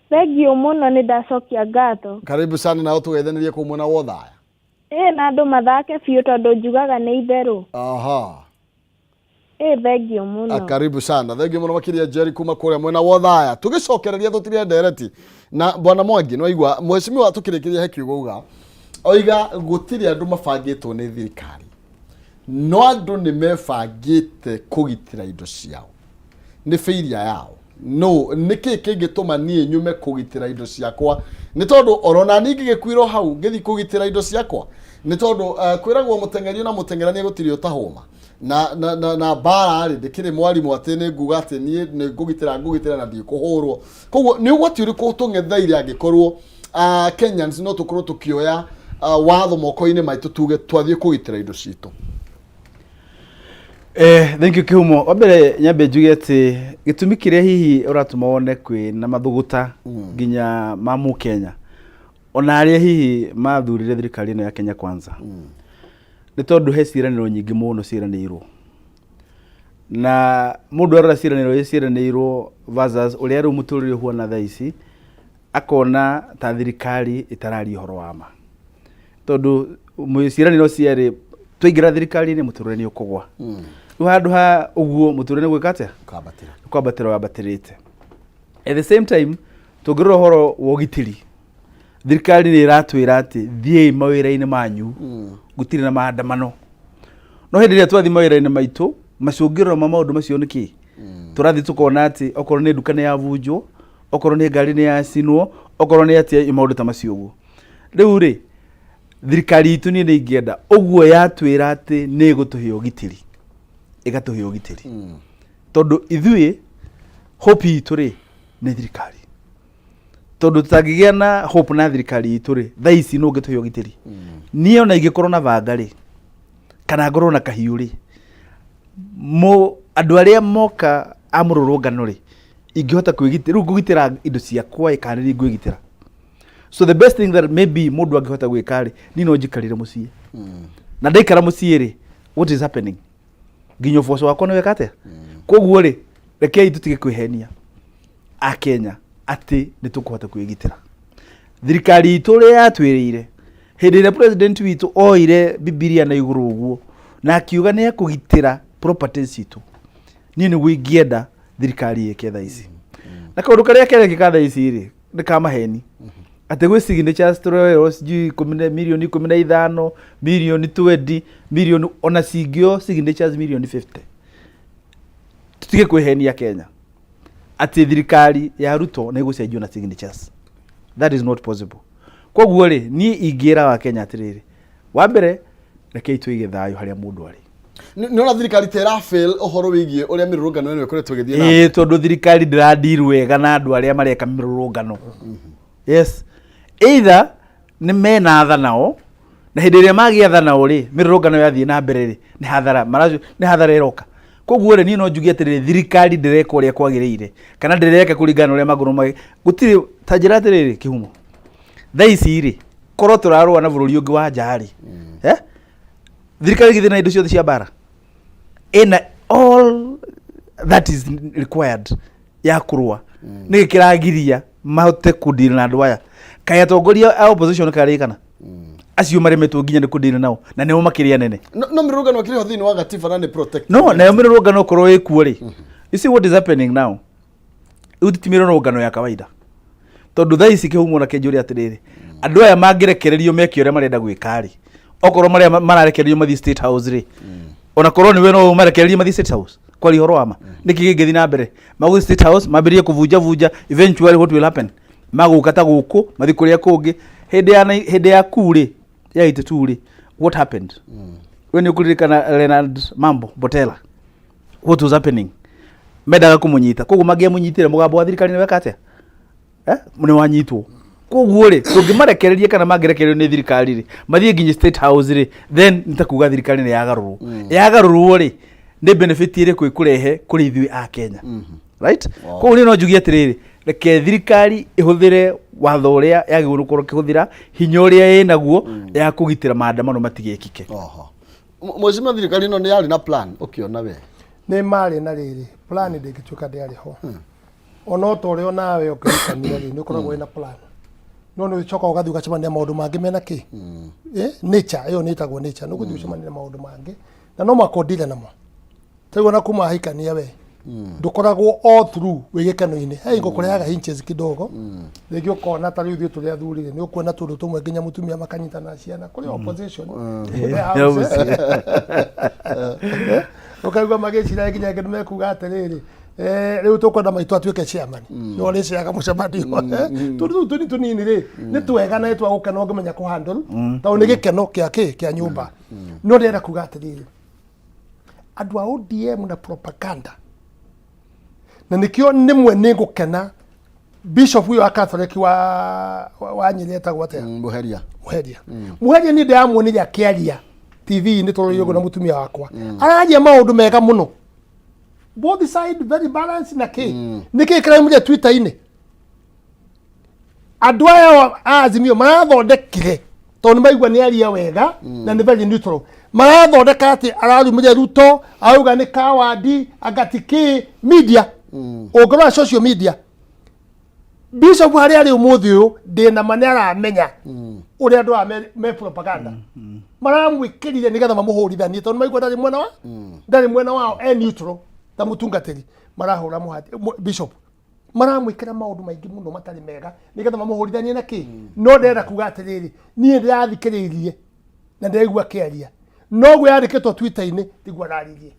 S21: Thengiũ mũno nĩ ndacokia ngatho.
S1: Karibu sana na ũtũgeithanĩrie kũu mwena wa Othaya.
S21: Ĩ na andũ mathake biũ tondũ njugaga nĩ itherũ.
S1: Aha.
S21: Ĩ thengiũ mũno.
S1: Ah, karibu sana thengiũ mũno makĩria Jerry kuma kũrĩa mwena wa Othaya. Tũgĩcokereria tũtire ndereti na bwana Mwangi nĩ waigua mheshimiwa tũkĩrĩkĩria he kiugo uga oiga gũtirĩ andũ mabangĩtwo nĩ thirikari no andũ nĩ mebangĩte kũgitĩra indo ciao nĩ failure yao no nĩkĩ kĩngĩtũma niĩ nyume kũgitĩra indo ciakwa nĩ tondũ orona niĩ ngĩgĩkuirwo hau ngĩthiĩ kũgitĩra indo ciakwa nĩ tondũ kwĩragwo mũteng'eri na mũteng'erania gũtirĩ ũtahũma na na na, na mbara rĩ ndĩkĩrĩ mwarimũ atĩ nĩ nguga atĩ niĩ nĩ ngũgitĩra ngũgitĩra na ndikũhũrwo koguo nĩ ũgwati ũrĩkũ tũng'etheire angĩkorwo Kenyans no tũkorwo tũkĩoya watho moko-inĩ maitũ tuge twathiĩ kũgitĩra indo citũ?
S4: Thank you Kĩhumo. Wa mbere nyambe njuge atĩ gĩtũmi kĩrĩa hihi ũratũma wone kwĩ na mathũgũta nginya ma mũkenya ona arĩa hihi mathurire thirikari ĩno ya Kenya Kwanza nĩ tondũ he ciĩranĩro nyingĩ mũno ciĩranĩirwo na mũndũ arora ciĩranĩro iria ciĩranĩirwo versus ũrĩa rĩu mũtũrĩre ũhuana thaa ici akona ta thirikari ĩtararia ũhoro wa ma tondũ ciĩranĩro ciarĩ twaingĩra thirikari-inĩ mũtũrĩre nĩ ũkũgwa. Rĩu handũ ha ũguo mũtũrĩre nĩ gwĩka atĩa?
S1: Kwambatĩra.
S4: Kwambatĩra wambatĩrĩte. At the same time tũngĩrora ũhoro wa ũgitĩri thirikari nĩ ĩratwĩra atĩ thiĩi mawĩra-inĩ manyu gũtirĩ na maandamano no hĩndĩ ĩrĩa twathiĩ mawĩra-inĩ maitũ macũngĩrĩro ma maũndũ macio nĩ kĩ? Tũrathiĩ tũkona atĩ okorwo nĩ nduka nĩ yabunjwo okorwo nĩ ngari nĩ yacinwo okorwo nĩ atĩa maũndũ ta macio ũguo. Rĩu rĩ thirikari itũ niĩ nĩ ingĩenda ũguo yatwĩra atĩ nĩ ĩgũtũhe ũgitĩri ĩgatũhe ũgitĩri tondũ ithuĩ hope itũ rĩ nĩ thirikari tondũ tũtangĩgĩa na hope na thirikari itũ rĩ thaa ici nũ ũngĩtũhe ũgitĩri? Niĩ ona ingĩkorwo na banga rĩ kana ngorwo na kahiũ rĩ andũ arĩa moka a mũrũrũngano rĩ ingĩhota kwĩgitĩra rĩu ngũgitĩra indo ciakwa ĩ kana nĩ ngwĩgitĩra? So the best thing that maybe mũndũ angĩhota gwĩka rĩ niĩ no njikarire mũciĩ na ndaikara mũciĩ rĩ what is happening nginya ũboco wakwa nĩ weka atĩa? Koguo rĩ rekei tũtige kwĩhenia akenya atĩ nĩ tũkũhota kwĩgitĩra. Thirikari itũ ũrĩa yatwĩrĩire hĩndĩ ĩrĩa president witũ oire bibilia na igũrũ ũguo na akiuga nĩ ekũgitĩra properties citũ, niĩ nĩguo ingĩenda thirikari ĩke thaa ici. Na kaũndũ karĩa kerekĩka thaa ici rĩ nĩ ka maheni atĩ gwĩ signatures tũroerwo sijui mirioni 15, mirioni 20, mirioni ona cingĩo signatures mirioni 50. Tũtige kwĩhenia Kenya atĩ thirikari ya Ruto nĩ ĩgũcenjio na signatures. That is not possible. Koguo rĩ niĩ ingĩra wa Kenya atĩrĩrĩ, wa mbere rekei tũige thayũ harĩa mũndũ arĩ.
S1: Nĩ ona thirikari ta ĩra fail ũhoro wĩgiĩ ũrĩa mĩrũrũngano ĩno ĩkoretwo ĩgĩthiĩ na
S4: Ĩĩ, tondũ thirikari ndĩra deal wega na andũ arĩa mareka mĩrũrũngano. Yes, either nĩ mena tha nao na hĩndĩ ĩrĩa magĩa tha nao rĩ mĩrũrũngano yathiĩ na mbere rĩ nĩ hathara nĩ hathara ĩroka. Koguo rĩ niĩ no njuge atĩrĩrĩ thirikari ndĩreka ũrĩa kwagĩrĩire kana ndĩreka kũringana na ũrĩa magũrũ gũtirĩ ta njĩra atĩrĩrĩ Kĩhumo thaa ici rĩ korwo tũrarũa na bũrũri ũngĩ wa nja rĩ thirikari githĩ na indo ciothe cia mbara ĩna all that is required ya kũrũa nĩkĩ kĩragiria mahote kũdeal na andũ aya? Kaĩ atongoria a opposition karĩ kana acio maremetwo nginya nĩ kũdeal nao na nĩo makĩrĩ anene?
S1: No mĩrũrũngano ĩkĩrĩ ho thĩinĩ wa gatiba na nĩ protected.
S4: No nayo mĩrũrũngano okorwo ĩkuo rĩ, you see what is happening now, rĩu ti mĩrũrũngano ya kawaida tondũ thaa ici Kĩhumo na kĩnjũria atĩrĩrĩ andũ aya mangĩrekererio meke ũrĩa marenda gwĩka rĩ okorwo marĩa mararekererio mathiĩ State House rĩ ona korwo nĩwe no marekererie mathiĩ State House kwaria ũhoro wa ma nĩkĩ kĩngĩthiĩ na mbere magũthiĩ State House mambĩrĩrie kũbunja bunja eventually what will happen magũka ta gũkũ mathiĩ kũrĩa kũngĩ hĩndĩ ya coup rĩ ya 82 rĩ what happened? We nĩ ũkũririkana Leonard Mambo Botela, what was happening? Mendaga kũmũnyita koguo mangĩamũnyitire mũgambo wa thirikari nĩ weka atĩa? Nĩ wanyitwo. Koguo rĩ tũngĩmarekereria kana mangĩrekererio nĩ thirikari rĩ mathiĩ nginya State House rĩ then nĩ ta kuga thirikari nĩ yagarũrwo. Yagarũrwo rĩ nĩ benefit ĩrĩkũ ĩkũrehe kũrĩ ithuĩ a Kenya? Right? Koguo niĩ no njuge atĩrĩrĩ reke thirikari ĩhũthĩre watho ũrĩa yagĩrĩirwo gũkorwo ĩkĩhũthĩra hinya ũrĩa ĩnaguo ya kũgitĩra maandamano matigekike.
S1: Oho. Mheshimiwa thirikari ĩno nĩ yarĩ na plan ũkĩona we.
S3: Nĩ marĩ na rĩrĩ plan ndĩngĩtuĩka ndĩarĩ ho. Ona o ta ũrĩa onawe ũkĩhikania rĩ, nĩ ũkoragwo wĩna plan, no nĩ ũcokaga ũgathiĩ ũgacemania na maũndũ mangĩ mena kĩ. Nature ĩyo nĩ ĩtagwo nature, nĩ ũgũthiĩ ũcemanie na maũndũ mangĩ na no mũhaka ũndire namo. Tarĩu ona kuma wahikania we ndũkoragwo all through wĩ gĩkeno-inĩ, he hingo kũrehaga hinches kidogo. Rĩngĩ ũkona ta rĩu ithuĩ tũrĩ athuri rĩ, nĩ ũkuona tũndũ tũmwe nginya mũtumia makanyitana na ciana kũrĩ opposition in the house. Ũkaigua magĩcira nginya angĩ nĩmekuga atĩrĩrĩ, rĩu tũkwenda maitũ atuĩke chairman, no ũrĩceaga mũcemanio. Tũndũ tũu tũnini tũnini rĩ, nĩ twega na nĩ twa gũkena ũngĩmenya kũ handle, tondũ nĩ gĩkeno kĩa kĩ kĩa nyũmba. No ndĩrenda kuga atĩrĩrĩ, andũ a ODM na propaganda, na nĩkĩo nĩmwe nĩ ngũkena bishop ũyũ wa Catholic wa Nyĩrĩ etagwo atĩa?
S1: Mũheria.
S3: Mũheria. Mũheria niĩ ndĩramuonire akĩaria TV-inĩ tũrorire ũguo na mũtumia wakwa, araria maũndũ mega mũno, both side very balanced. Na kĩ nĩkĩ kĩraumire Twitter-inĩ? Andũ aya a Azimio marathondekire tondũ nĩ maigua nĩ aria wega na nĩ very neutral. Marathondeka atĩ ararumire Ruto, arauga nĩ kawandi angati kĩ media. Ũngĩrora social media, bishop harĩa arĩ ũmũthĩ ũyũ, ndĩna ma nĩ aramenya ũrĩa andũ aya me propaganda maramwĩkĩrire nĩgetha mamũhũrithanie, tondũ maigua ndarĩ mwena wao, e neutral ta mũtungatĩri. Marahũra bishop, maramwĩkĩra maũndũ maingĩ mũno matarĩ mega nĩgetha mamũhũrithanie na kĩ. No ndĩrenda kuga atĩrĩrĩ, niĩ ndĩrathikĩrĩirie na ndĩraigua akĩaria, noguo yandĩkĩtwo Twitter-inĩ tiguo araririe.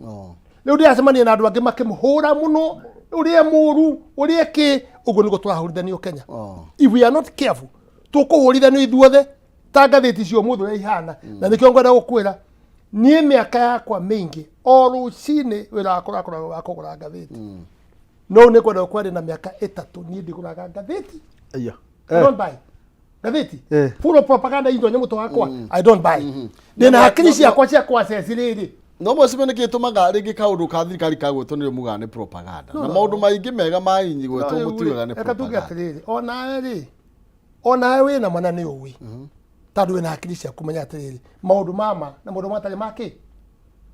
S3: Rĩu ndĩracemania na andũ angĩ makĩmũhũra mũno, ũrĩa mũru, ũrĩa kĩ. Ũguo nĩguo tũrahũrithanio Kenya. If we are not careful, tũkũhũrithanio ithuothe ta ngathĩti cia ũmũthĩ ũrĩa ihana. Na nĩkĩo ngwenda gũkwĩra, niĩ mĩaka yakwa mĩingĩ o rũcinĩ wĩra wakwa ũrakoragwo wa kũgũra ngathĩti, no nĩ ngwenda gũkwĩra na mĩaka 3 niĩ ndigũraga ngathĩti.
S4: Aya.
S3: I don't buy ngathĩti full of propaganda indo nyamũ wakwa. I don't buy. Ndĩna hakiri ciakwa cia kũ-assess rĩrĩ.
S1: No mwecime nä kä tå maga rä ngä kaå ndå ka thirikari kagwätwo nä rä mugaga nä propaganda,
S3: No,
S1: na
S3: no,
S1: maå ndå maingä mega ma inyi gwätwo
S3: No, rĩu rĩ,
S1: mũtiugaga nä
S3: reke tuge
S1: propaganda.
S3: atĩrĩrĩ, onawe rĩ, onawe wĩna mana nĩ ũĩ, tondũ wĩna hakiri cia kũmenya atĩrĩrĩ, maũndũ mama na maũndũ matarĩ ma kĩ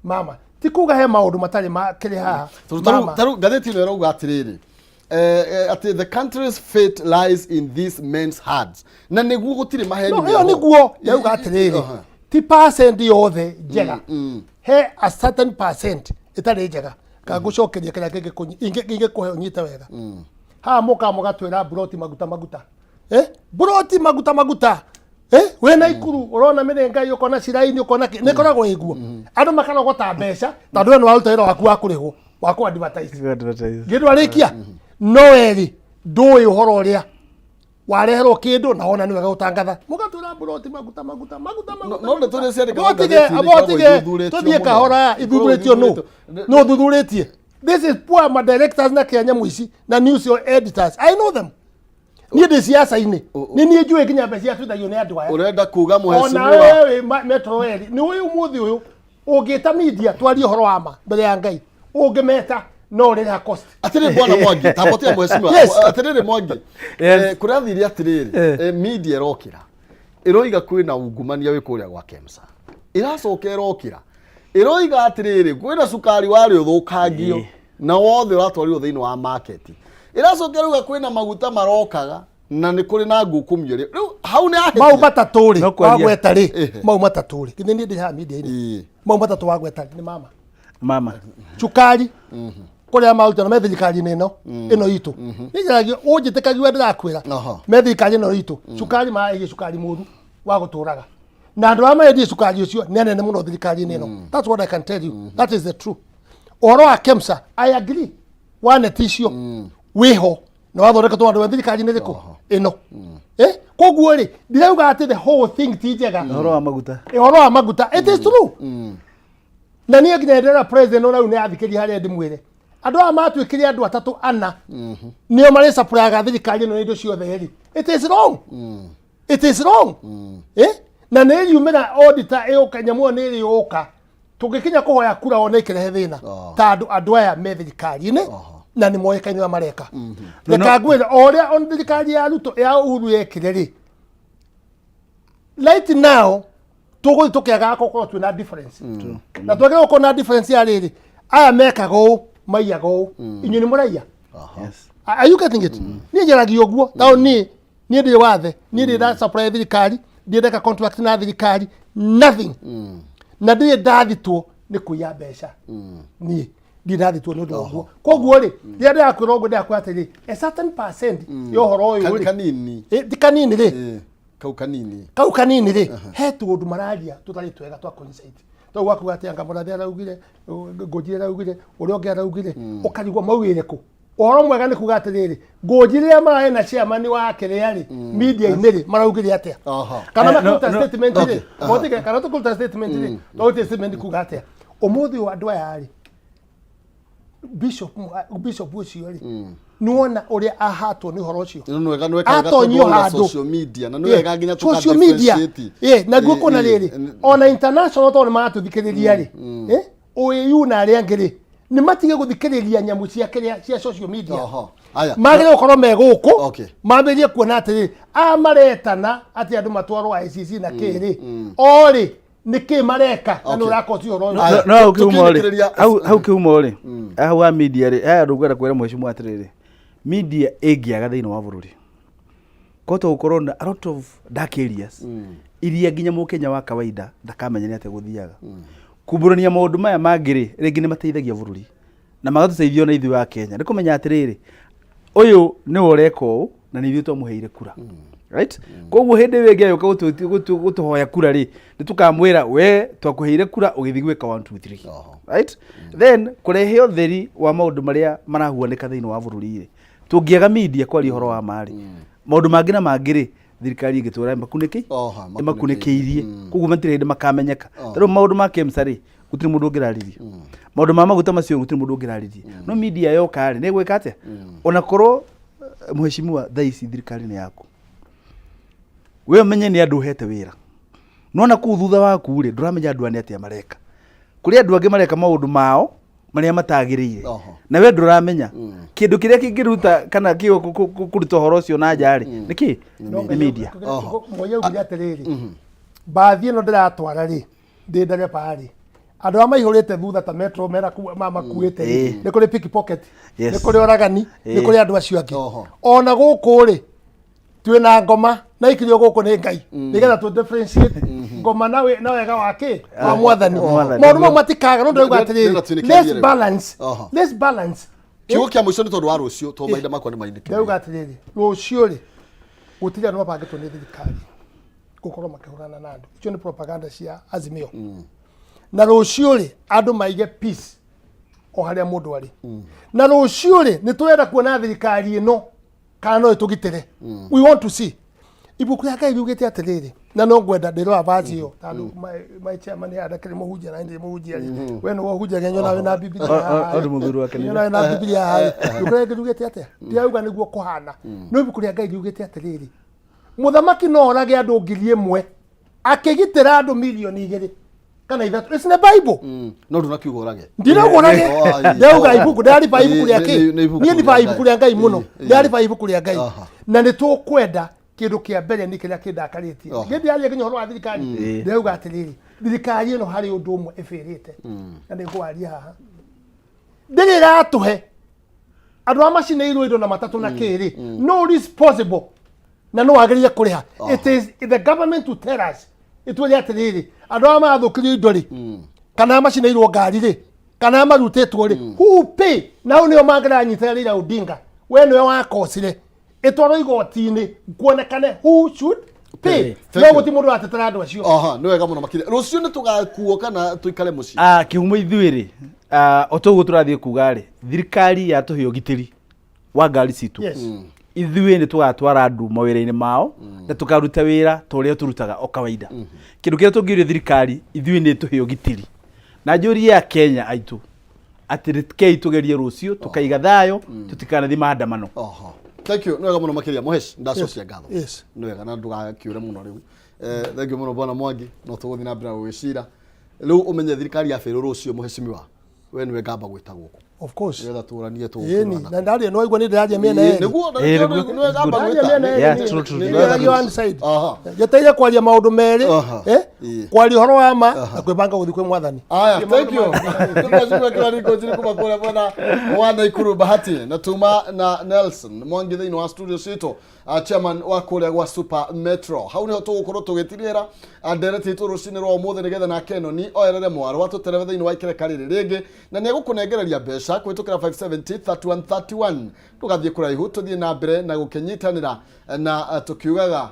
S3: mama. Ti kuga he maũndũ matarĩ ma kĩrĩ haha
S1: Tondũ tarĩu-
S3: mama.
S1: tarĩu ngathĩti ĩno ĩrauga atĩrĩrĩ, atĩ the country's fate lies in these men's hands, na nĩguo gũtirĩ maheni
S3: No, ĩyo
S1: mĩaho.
S3: nĩguo ndauga atĩrĩrĩ, ti percent yothe njega, he a certain percent ĩtarĩ njega. Kangũcokeria kĩrĩa ingĩkũhe ũnyite wega. Haha mũkaga mũgatwĩra mburoti maguta maguta, mburoti maguta maguta, wĩna ikuru ũrona mĩrĩngai, ũkona ciraini, ũkona kĩ, nĩ ĩkoragwo ĩguo. Andũ makarogota mbeca tondũ we nĩ waruta wĩra waku wa kũrĩhwo wa kũ advertise. Ngĩndũ arĩkia no werĩ ndũĩ ũhoro ũrĩa wareherwo kĩndũ na wona nĩ wega gũtangatha, mũgatwĩra mburoti maguta maguta maguta maguta.
S1: No ndeto iria ciandĩkagwo
S3: Abotige
S1: ngathĩti-inĩ ikoragwo
S3: abotige
S1: ithuthurĩtio
S3: tũthiĩ
S1: mũno.
S3: kahora.
S1: Ikoragwo
S3: Ithuthurĩtio nũ?
S1: ithuthurĩtio.
S3: Nũ thuthurĩtie? This is poor ma directors na kĩa nyamũ ici na news editors. I know them. Niĩ ndĩ siasa-inĩ, nĩ niĩ njũĩ nginya mbeca iria twĩtagio nĩ andũ aya.
S1: Ũrenda kuga
S3: Ona
S1: mũhecimiwa
S3: wewe wĩ Metro Eri nĩ ũĩ ũmũthĩ ũyũ ũngĩta media twarie ũhoro wa ma mbere ya Ngai, ũngĩmeta no ũrĩha cost.
S1: Atirĩ bwana Mwangi, tambotia mheshimiwa.
S3: Yes.
S1: Atirĩrĩ Mwangi, kũrathire atĩrĩrĩ, media ĩrokĩra ĩroiga kwĩna ungumania wĩ kũrĩa gwa KEMSA, ĩracoka ĩrokĩra ĩroiga atĩrĩrĩ, kwĩna cukari warĩ ũthũkangio na wothe ũratwarirwo thĩinĩ wa market, ĩracoka ĩrauga kwĩna maguta marokaga na nĩ kũrĩ na ngukumio. Rĩu hau nĩ ahĩtia.
S3: Mau matatũ rĩ
S1: No kwaria.
S3: wagweta rĩ, mau matatũ rĩ, githĩ niĩ ndĩ haha media-inĩ? Mau matatũ wagweta rĩ, nĩ mama.
S4: Mama.
S3: Cukari kũrĩa maruta na me thirikari-inĩ ĩno ĩno itũ, nĩnjaragia ũnjĩtĩkagia ndĩrakwĩra, me thirikari ĩno itũ cukari maraendia cukari mũru wa gũtũraga, na andũ arĩa marendia cukari ũcio nĩ anene mũno thirikari-inĩ ĩno. That's what I can tell you. That is the truth. Ũhoro wa KEMSA, I agree, wa neti icio wĩho na wathondeketwo andũ a thirikari-inĩ ĩrĩkũ ĩno. Koguo rĩ, ndirauga atĩ the whole thing ti njega.
S4: Ũhoro wa maguta.
S3: Ũhoro wa maguta, it is true, na niĩ nginya ndĩrera president ona rĩu nĩ athikĩria harĩa ndĩmwĩre, andũ aya matuĩkire andũ atatũ ana nĩo marĩ supplyaga thirikari ĩno na indo ciothe rĩ, it is wrong, it is wrong. Na nĩ ĩriumĩra auditor ĩũka, nyamũ ĩyo nĩ ĩrĩũka tũngĩkinya kũhoya kura ona ĩkĩrehe thĩna, tondũ andũ aya me thirikari-inĩ na nĩ moĩkaine ũrĩa mareka. Reka ngwĩre, o ũrĩa on thirikari ya Ruto ya Uhuru yekire rĩ, right now. Tũgũthiĩ tũkĩagaga gũkorwo twĩna difference. Na twagĩrĩirwo gũkorwo na difference ya rĩrĩ, aya mekaga ũũ, maiyaga ũũ, inyuĩ nĩ mũraiya.
S4: Yes.
S3: Are you getting it? Niĩ njaragia ũguo, tondũ niĩ ndĩ wathe, niĩ ndĩ nda supply thirikari, ndirĩ ndeka contract na thirikari, nothing. Na ndirĩ ndathitwo nĩ kũiya mbeca. Niĩ ndirĩ ndathitwo nĩ ũndũ wa ũguo. Koguo rĩ, rĩrĩa ndĩrakwĩra ũguo ndĩrakwĩra atĩrĩ, a certain percent ya ũhoro ũyũ rĩ,
S1: Kanini.
S3: Ti kanini rĩ,
S1: Kau kanini.
S3: Kau kanini rĩ, he tũũndũ mararia tũtarĩ twega twa coincide. Tondũ gwakuga atĩ anga mũrathe araugire, Ngũnjiri araugire, ũrĩa ũngĩ araugire, ũkarigwo maugĩre kũ. Ũhoro mwega nĩ kuga atĩrĩrĩ, Ngũnjiri rĩrĩa mararĩ na chairman wa kĩrĩa rĩ, media-inĩ rĩ, maraugire atĩa? Kana makĩruta statement rĩ, motige, kana tũkũruta statement rĩ, tũrute statement kuga atĩa? Ũmũthĩ ũyũ andũ aya rĩ, bishop ũcio rĩ, nĩwona ũrĩa ahatwo nĩ ũhoro ũcio.
S1: Nĩ wega, nĩ wega
S3: Atonyio
S1: tondũ
S3: handũ.
S1: social media na nĩ wega nginya tũka
S3: Social media.
S1: differentiate.
S3: Na guo kuona rĩrĩ, ona international tondũ nĩ maratũthikĩrĩria rĩ, OAU na arĩa angĩ rĩ, nĩ matige gũthikĩrĩria nyamũ cia kĩrĩa cia social media.
S1: Aya.
S3: Magĩrĩirwo gũkorwo me gũkũ, mambĩrĩrie kuona atĩrĩrĩ, aya maretana atĩ andũ matwarwo ICC na kĩ rĩ, o rĩ nĩ kĩ mareka na nĩ ũrakoci ũhoro ũyũ.
S4: No hau kĩhumo rĩ, hau kĩhumo rĩ, hau ha media rĩ, haya andũ ngwenda kwĩra mheshimiwa atĩrĩrĩ, media ĩngĩaga thĩinĩ wa bũrũri, kũhota gũkorwo na a lot of dark areas iria nginya mũkenya wa kawaida ndakamenya nĩ atĩa gũthiaga. Kumbũrania maũndũ maya mangĩ rĩ, rĩngĩ nĩ mateithagia bũrũri na magatũteithia ona ithuĩ a Kenya nĩ kũmenya atĩrĩrĩ, ũyũ nĩwe ũreka ũũ na nĩ ithuĩ twamũheire kura, right? Koguo hĩndĩ ĩyo ĩngĩ agĩũka gũtũhoya kura rĩ, nĩ tũkamwĩra we twakũheire kura ũgĩthiĩ gwĩka 1 2 3, right? Then kũrehe ũtheri wa maũndũ marĩa marahuanĩka thĩinĩ wa bũrũri rĩ, tũngĩaga media kwaria ũhoro wa ma rĩ, maũndũ mangĩ na mangĩ rĩ, thirikari ĩngĩtwĩra ĩmakunĩkĩirie, koguo matirĩ hĩndĩ makamenyeka. Ta rĩu maũndũ ma KEMSA rĩ, gũtirĩ mũndũ ũngĩraririe. Maũndũ ma maguta macio gũtirĩ mũndũ ũngĩraririe. No media yoka rĩ, nĩ ĩgwĩka atĩa? Ona korwo mheshimiwa thaa ici thirikari nĩ yaku, we ũmenye nĩ andũ ũhete wĩra, no na kũu thutha waku rĩ, ndũramenya andũ aya nĩ atĩa mareka. Kũrĩ andũ angĩ mareka maũndũ mao marĩa matagĩrĩire, na we ndũramenya kĩndũ kĩrĩa kĩngĩruta kana kũruta ũhoro ũcio na nja rĩ, nĩ kĩ? Nĩ media.
S3: Moi augire atĩrĩrĩ, mbathi ĩno ndĩratwara rĩ, ndĩ ndereba rĩ, andũ arĩa maihũrĩte thutha ta metro mera makuĩte rĩ, nĩ kũrĩ pickpocket, nĩ kũrĩ oragani, nĩ kũrĩ andũ acio angĩ. Ona gũkũ rĩ, twĩna ngoma na ikirio gũkũ nĩ Ngai, nĩgetha tũ differentiate ngoma na wega wa kĩ wa mwathani. Maũndũ mau matikaga, no ndĩrauga atĩrĩrĩ, let's balance, let's balance.
S1: Kiugo kĩa mũico nĩ tondũ wa rũciũ, tondũ mahinda makwa nĩ mainĩkĩrĩire.
S3: Ndĩrauga atĩrĩrĩ, rũciũ rĩ, gũtirĩ andũ mabangĩtwo nĩ thirikari gũkorwo makĩhũrana na andũ. Icio nĩ propaganda cia Azimio. Na rũciũ rĩ, andũ maige peace o harĩa mũndũ arĩ. Na rũciũ rĩ, nĩ tũrenda kuona thirikari ĩno kana no ĩtũgitĩre. We want to see. Ibuku rĩa Ngai riugĩte atĩrĩrĩ, na no ngwenda ndĩrora vazi ĩyo tondũ my chairman haha ndakĩrĩ mũhunjia na ndĩ mũhunjia rĩ, we nĩwe ũhunjagia, nyonaga wĩna Bibilia haha
S4: O nĩ mũthuri wa kanitha.
S3: Nyonaga wĩna Bibilia haha rĩ. Ibuku rĩa Ngai riugĩte atĩa? Ndirauga nĩguo kũhana, no ibuku rĩa Ngai riugĩte atĩrĩrĩ, mũthamaki no orage andũ 1000 akĩgitĩra andũ 2 milioni kana 3. It's in the Bible.
S1: No ndũnakiuga ũrage.
S3: Ndirauga ũrage, ndĩrauga ibuku ndĩrariba ibuku rĩa kĩ
S1: Nĩ ibuku
S3: niĩ ndibaga
S1: rĩa
S3: ibuku rĩa Ngai mũno, ndĩrariba ibuku rĩa Ngai. Na nĩ tũkwenda kĩndũ kĩa mbere nĩ kĩrĩa kĩndakarĩtie ngĩndĩraria nginya ũhoro wa thirikari. Ndĩrauga atĩrĩrĩ, thirikari ĩno harĩ ũndũ ũmwe ĩbĩrĩte na nĩ ngũwaria haha, ndĩrĩ ĩratũhe andũ arĩa macinĩirwo indo na matatũ na kĩrĩ no responsible na no wagĩrĩire kũrĩha. It is the government to tell us, ĩtwĩre atĩrĩrĩ, andũ arĩa marathũkirio indo rĩ, kana arĩa macinĩirwo ngari rĩ, kana arĩa marutĩtwo rĩ, who pay? Na hau nĩo mangĩranyitĩra Raila Odinga, we nĩwe wakocire, ĩtwarwo igoti-inĩ kuonekane who should pay.
S1: Thank
S3: No
S1: you.
S3: gũtirĩ mũndũ ũratetera andũ acio.
S1: Aha, nĩ wega mũno makĩria. Rũciũ nĩ tũgakuo kana tũikare mũciĩ?
S4: Kĩhumo ithuĩ rĩ, o ta ũguo tũrathiĩ kuga rĩ, thirikari yatũhe ũgitĩri wa ngari citũ, ithuĩ nĩ tũgatwara andũ mawĩra-inĩ mao na tũkaruta wĩra ta ũrĩa tũrutaga o kawaida. Kĩndũ kĩrĩa tũngĩũria thirikari ithuĩ nĩ tũhe ũgitĩri, na njũrie a Kenya aitũ atĩ rekei tũgerie rũciũ tũkaiga thayũ, tũtikanathiĩ maandamano.
S1: Thank you, nĩ wega mũno makĩria. Mũhesh, ndacokia ngatho.
S3: Yes.
S1: Nĩ wega na ndũgakiũre mũno rĩu. Thank you mũno bwana Mwangi, no tũgũthiĩ na mbere na gũgĩcira. Rĩu ũmenye thirikari ya bĩrũ rũciũ, mũheshimiwa, we nĩwe ngamba gwĩta gũkũ.
S3: Of course.
S1: Nĩgetha tũranie.
S3: Ĩni, na ndaria no igua nĩ ndĩraria mĩena
S1: Ĩĩ,
S3: yerĩ.
S1: nĩguo, na nĩkĩo nĩwe ngamba
S3: Ndaria
S1: gwĩta.
S3: mĩena yerĩ
S1: Yeah,
S3: niĩ.
S1: true, true,
S3: Niĩ
S1: true.
S3: ndĩraria one side. Njeteire kwaria maũndũ merĩ. Kwaria ũhoro wa ma na kwĩbanga gũthiĩ kwĩ mwathani.
S1: Aya, thank you. Tunashukuru kila niko chini kuma kule bwana wa Naikuru Bahati na tuma na Nelson Mwangi thĩinĩ wa studio citũ, chairman wa kũrĩa gwa Super Metro. Hau niho tũgũkorwo tũgĩtirĩra ndereti itũ rũcinĩ rwa ũmũthĩ nĩgetha nake Noni oerere mwarwa tũtereve thĩinĩ wa ikereka rĩrĩ rĩngĩ na nĩ egũkũnengereria mbeca kũhĩtũkĩra 570 31 31. Ndũgathiĩ kũraihu, tũthiĩ na mbere na gũkĩnyitanĩra na tukiugaga.